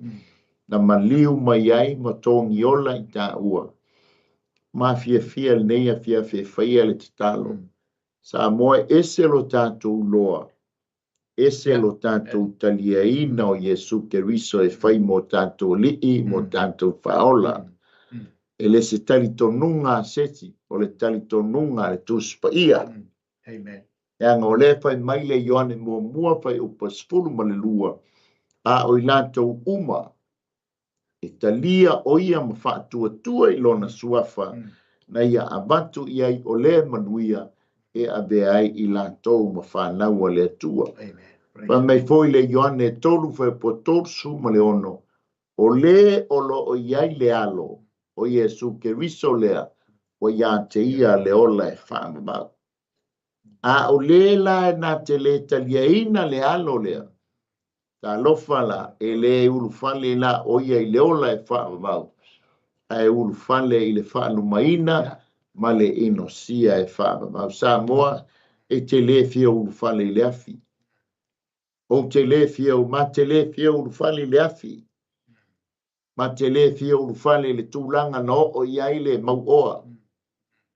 na maliu mai ai ma togiola i taua. Mafiafia lenei afiafi e faia le tatalo. Samoa, e ese lo tatou loa, ese lo tatou taliaina o Iesu Keriso e fai mo tatou alii, mo tatou faaola. E le se talitonuga a sesi, o le talitonuga a le Tusi Paia. Amen. Leaga o lea fai mai le Ioane 1 fuaiupu 12, a o i latou uma e talia o ia ma faatuatua i lona suafa, na ia avatu i ai o lea manuia e avea ai i latou ma fanau a le Atua. Amen. Fai mai foi le Ioane 3 fuaiupu 36, o le o lo o i ai le alo o Iesu Keriso lea, ua ia te ia le ola e faavavau. A o le la e na te le taliaina le alo lea, talofa la, e le ulufale la o ia i le ola e faavavau, ae ulufale i le faalumaina ma le inosia e faavavau. Samoa, e te le fia ulufale i le afi. Ou te le fia, ma te le fia ulufale i le afi. Ma te le fia ulufale i le tulaga na oo i ai le mauoa.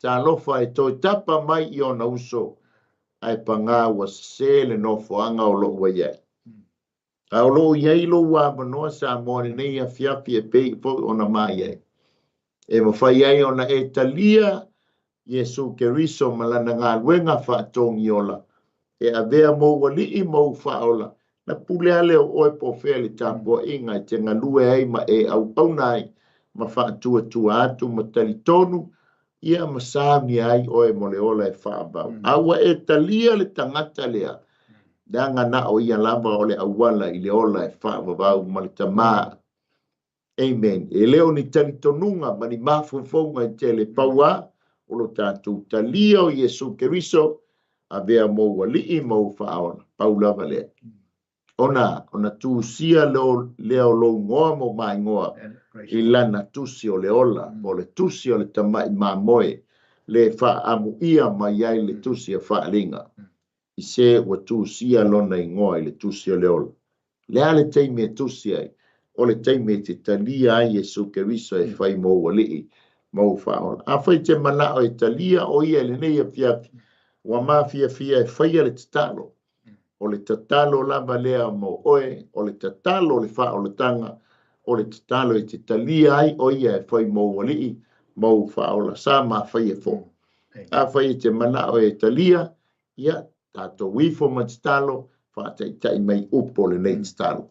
Talofa e toe tapa mai i ona uso, ae pagā ua sese le nofoaga o loo ua i ai. A o loo i ai lou avanoa Samoa lenei afiafi e pei foi ona mai ai. E mafai ai ona e talia Iesu Keriso ma lana galuega faatogiola, e avea mou alii ma ou faaola, na pule ale o oe po o fea le tapuaiga e te galue ai ma e auauna ai, ma faatuatua atu ma talitonu, ia ma saunia ai oe mo le ola e faavavau. A ua e talia le tagata lea, leaga na o ia lava o le auala i le ola e faavavau ma le tamā. Amen. E le o ni talitonuga ma ni mafaufauga e tele pau a, o lo tatou talia o Iesu Keriso, avea mou alii ma ou faaola. Pau lava lea. Ona tusia lea o lou igoa ma o maigoa i lana tusi o le ola, po o le tusi o le tamai mamoe, le faaamuia mai ai le tusi a faaaliga. I se ua tusia lona igoa i le tusi o le ola. Le a le taimi e tusi ai? O le taimi e te talia ai Iesu Keriso e fai mou Alii ma ou Faaola. Afai e te manao e talia o ia i lenei afiafi, ua mafiafia e faia le tatalo. O le tatalo lava lea mo oe, o le tatalo o le faaolataga, o le tatalo e te talia ai o ia e fai mou Alii ma ou Faaola. Sa mafaia foi. Afai e te manao e talia, ia, tatou ifo ma tatalo, faataitai mai upu o lenei tatalo.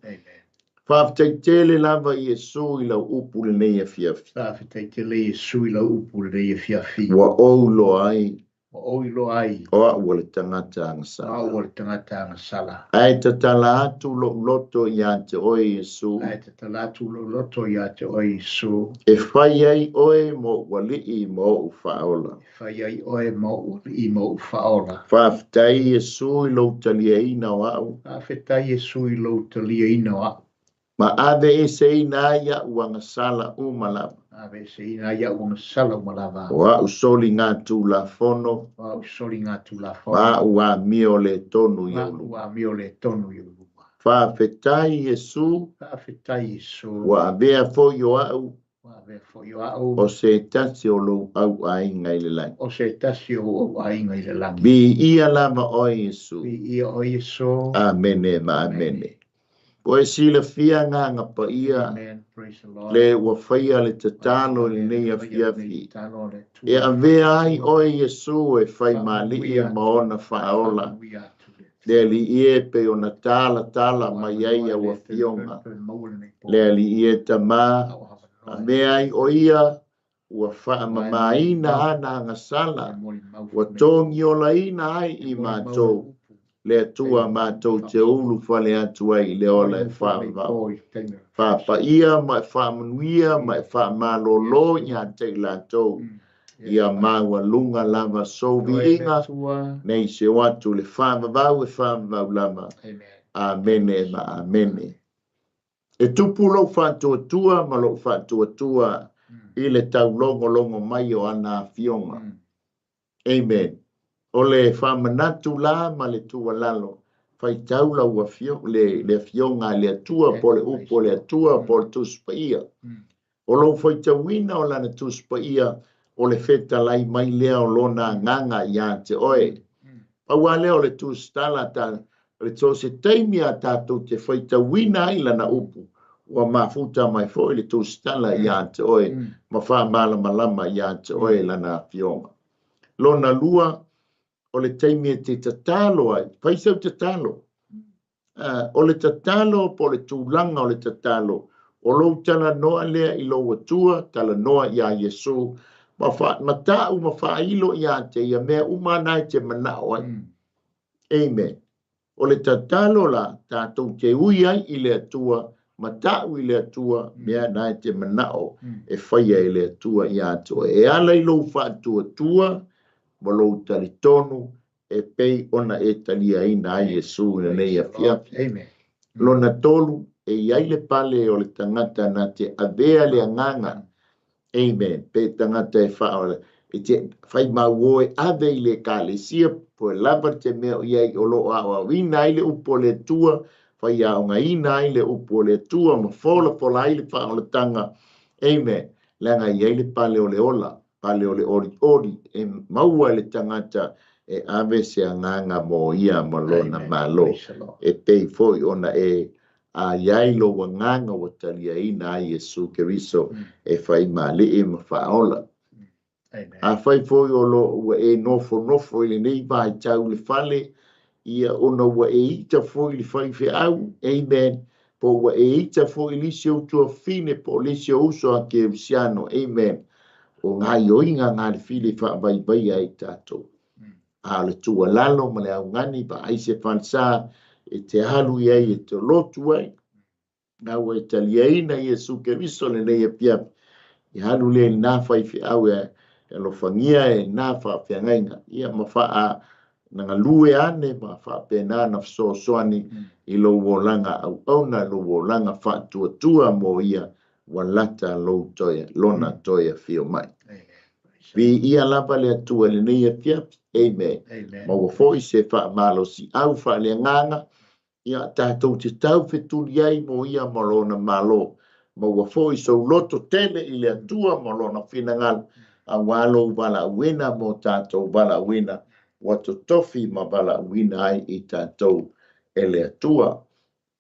Faafetai tele lava Iesu i lau upu lenei afiafi. Faafetai tele Iesu i lau upu lenei afiafi. Ua ou iloa ai. Ua ou iloa ai. O au o le tagata agasala. O au o le tagata agasala. Ae tatala atu lou loto ia te oe Iesu. Ae tatala atu lou loto ia te oe Iesu. E fai ai oe mo ou Alii ma ou Faaola. E fai ai oe ma ou Alii ma ou Faaola. Faafetai Iesu i lou taliaina o au. Faafetai Iesu i lou taliaina o au. Ma aveeseina ai a'u agasala uma lava. Ma aveeseina ai a'u agasala uma lava. O a'u soligatulafono. O a'u soligatulafono. Ma a'u amio le tonu i ou luma. Ma a'u amio le tonu i ou luma. Faafetai Iesu. Faafetai Iesu. Ua avea foi o a'u. Ua avea foi o a'u. O se tasi o lou auaiga i le lagi. O se tasi o lou auaiga i le lagi. Viia lava oe Iesu. Viia oe Iesu. Amene ma amene. Ua e silafia agaga paia, le ua faia le tatalo i lenei afiafi, e avea ai oe Iesu e fai ma Alii ma ona Faaola, le Alii e pei ona talatala mai ai au afioga, le Alii e Tama, avea ai o ia ua faamamaina ana agasala, ua togiolaina ai i matou, le Atua matou te ulufale atu ai i le ola e faavavau. Faapaia ma e faamanuia ma e faamalolo ia te i latou, ia maualuga lava sou viiga, nei se o atu le faavavau e faavavau lava. Amene ma amene. E tupu lou faatuatua ma lou faatuatua i le taulogologo mai o ana afioga. Amen. O le faamanatu la ma le tuualalo, faitau lau afioga, le afioga a le Atua po o le upu a le Atua po o le Tusi Paia. O lou faitauina o lana Tusi Paia, o le fetalai mai lea o lona agaga ia te oe. Pau lava lea o le tusitala ta, so se taimi a tatou te faitauina ai lana upu, ua mafuta mai foi le tusitala ia te oe ma faamalamalama ia te oe lana afioga. Lona lua, o le taimi e te tatalo ai, fai sau tatalo. O le tatalo po o le tulaga o le tatalo, o lou talanoa lea i lou Atua, talanoa iā Iesu, ma mata'u ma faailo ia te ia mea uma na e te manao ai. Amen. O le tatalo la, tatou te ui ai i le Atua, mata'u i le Atua, mea na e te manao e faia e le Atua ia te oe. E ala i lou faatuatua ma lou talitonu e pei ona e taliaina ai Iesu i lenei afiafi. Lona tolu, e i ai le pale o le tagata na te avea le agaga, amen, pe tagata e faa, e te fai mauo e ave i le ekalesia, po e lava te mea o i ai o lo o aoaoina ai le upu o le Atua, fai aogaina ai le upu o le Atua, ma folafola ai le faaolataga, amen, leaga e i ai le pale o le ola, pale o le olioli, e maua e le tagata e ave se agaga mo ia ma lona Malo, e pei foi ona e a i ai lou agaga ua taliaina ai Iesu Keriso e fai ma Alii ma Faaola. Afai foi o lo o ua e nofonofo i lenei vaitau i le fale, ia ona ua e ita foi i le faifeau, amen, po ua e ita foi i nisi ou tuafafine po o nisi ou uso a kerisiano, amen, o gaioiga na le fili e faavaivaia ai tatou. A o le tuualalo ma le augani, vaai se falesa e te alu i ai e te lotu ai, na ua e taliaina Iesu Keriso lenei afiafi, ia alu lea i lena faifeau e alofagia e lena faafeagaiga, ia ma faa galue ane ma faapena na fesoasoani i lou olaga auauna, lou olaga faatuatua mo ia ua lata lou toe, lona toe afio mai. Viia lava le Atua i lenei afiafi. Amen. Maua foi se faamalosiau faaleagaga. Ia, tatou te taufetuli ai mo ia ma Lona Malo. Maua foi sou loto tele i le Atua ma Lona finagalo, aua lou valaauina mo tatou valaauina ua totofi ma valaauina ai i tatou e le Atua.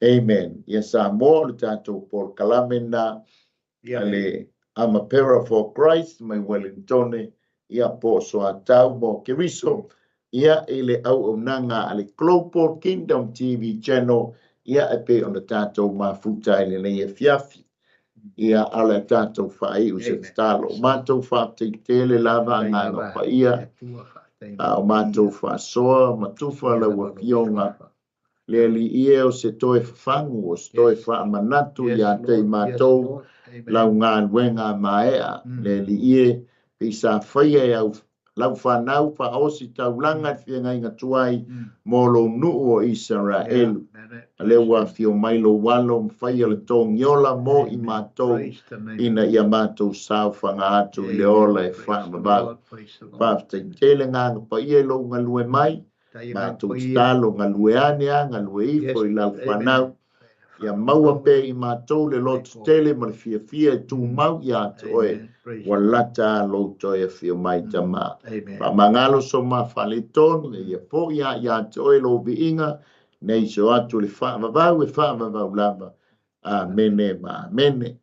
Amen. Ia Samoa, o le tatou polokalame lena a le Amapera for Christ mai Wellingtone, ia po o Soatau mo Keriso, ia i le auaunaga a le Global Kingdom TV Channel, ia e pei ona tatou mafuta ai lenei afiafi. Ia a o le a tatou faaiu i se tatalo. O matou faafetai tele lava Agaga Paia, a o matou faasoa ma tufa lau Afioga Le Alii e, o se toe fafagu, o se toe faamanatu iā te i matou lau galuega a maea. Le Alii e, pei sa faia e au lau fanau faaosi taulaga i le feagaiga tuai mo lou nuu o Isaraelu. A lea ua afio mai lou alo ma faia le togiola mo i matou ina ia matou saofaga atu i le ola e faavavau. Faafetai tele Agaga Paia i lou galue mai. Matou tatalo, galue ane a, galue ifo i lau fanau, ia maua pea i matou le loto tele ma le fiafia e tumau ia te oe, ua lata a lou toe afio mai, Tama. Faamagalo so ma faaletonu, e ia foi a ia te oe lou viiga, nei so atu le faavavau e faavavau lava. Amene ma amene.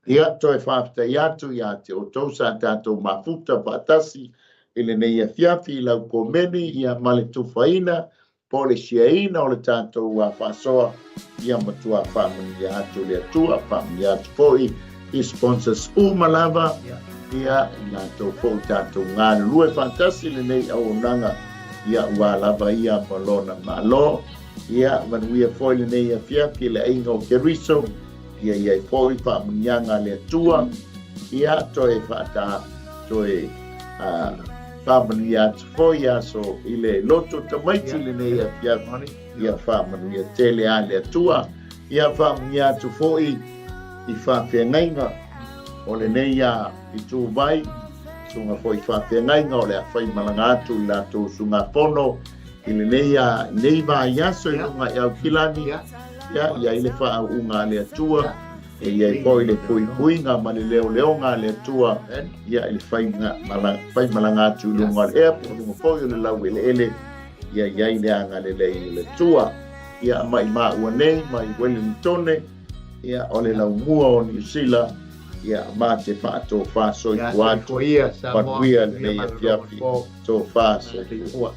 Ia, toe faafetai atu ia te outou sa tatou mafuta faatasi i lenei afiafi i lau komeni, ia, ma le tufaina po o le siaina o le tatou faasoa. Ia matua faamanuia atu le Atua, faamanuia atu foi i sponsors uma lava, ia, i latou foi tatou galulue faatasi i lenei auaunaga, ia, ua lava ia ma lona Malo. Ia, manuia foi lenei afiafi i le aiga o Keriso. Ia i ai foi faamanuiaga a le Atua. Ia, toe faata, toe faamanuia atu foi aso i le loto tamaiti lenei afiafi. Ia faamanuia tele a le Atua. Ia faamanuia atu foi i faafeagaiga o lenei a ituvai, susuga foi faafeagaiga o le a faimalaga atu i latou usugafono i lenei a nei vaiaso i luga i Aukilani. Ia i ai le faauuga a le Atua, e i ai foi le puipuiga ma le leoleoga a le Atua, ia i le faimalaga atu i luga o le ea po o luga foi o le laueleele, ia i ai le agalelei o le Atua. Ia mai maua nei mai Wellingtone, ia o le laumua o Niu Sila, ia ma te faatofa soifua atu. Manuia lenei afiafi, tofa soifua.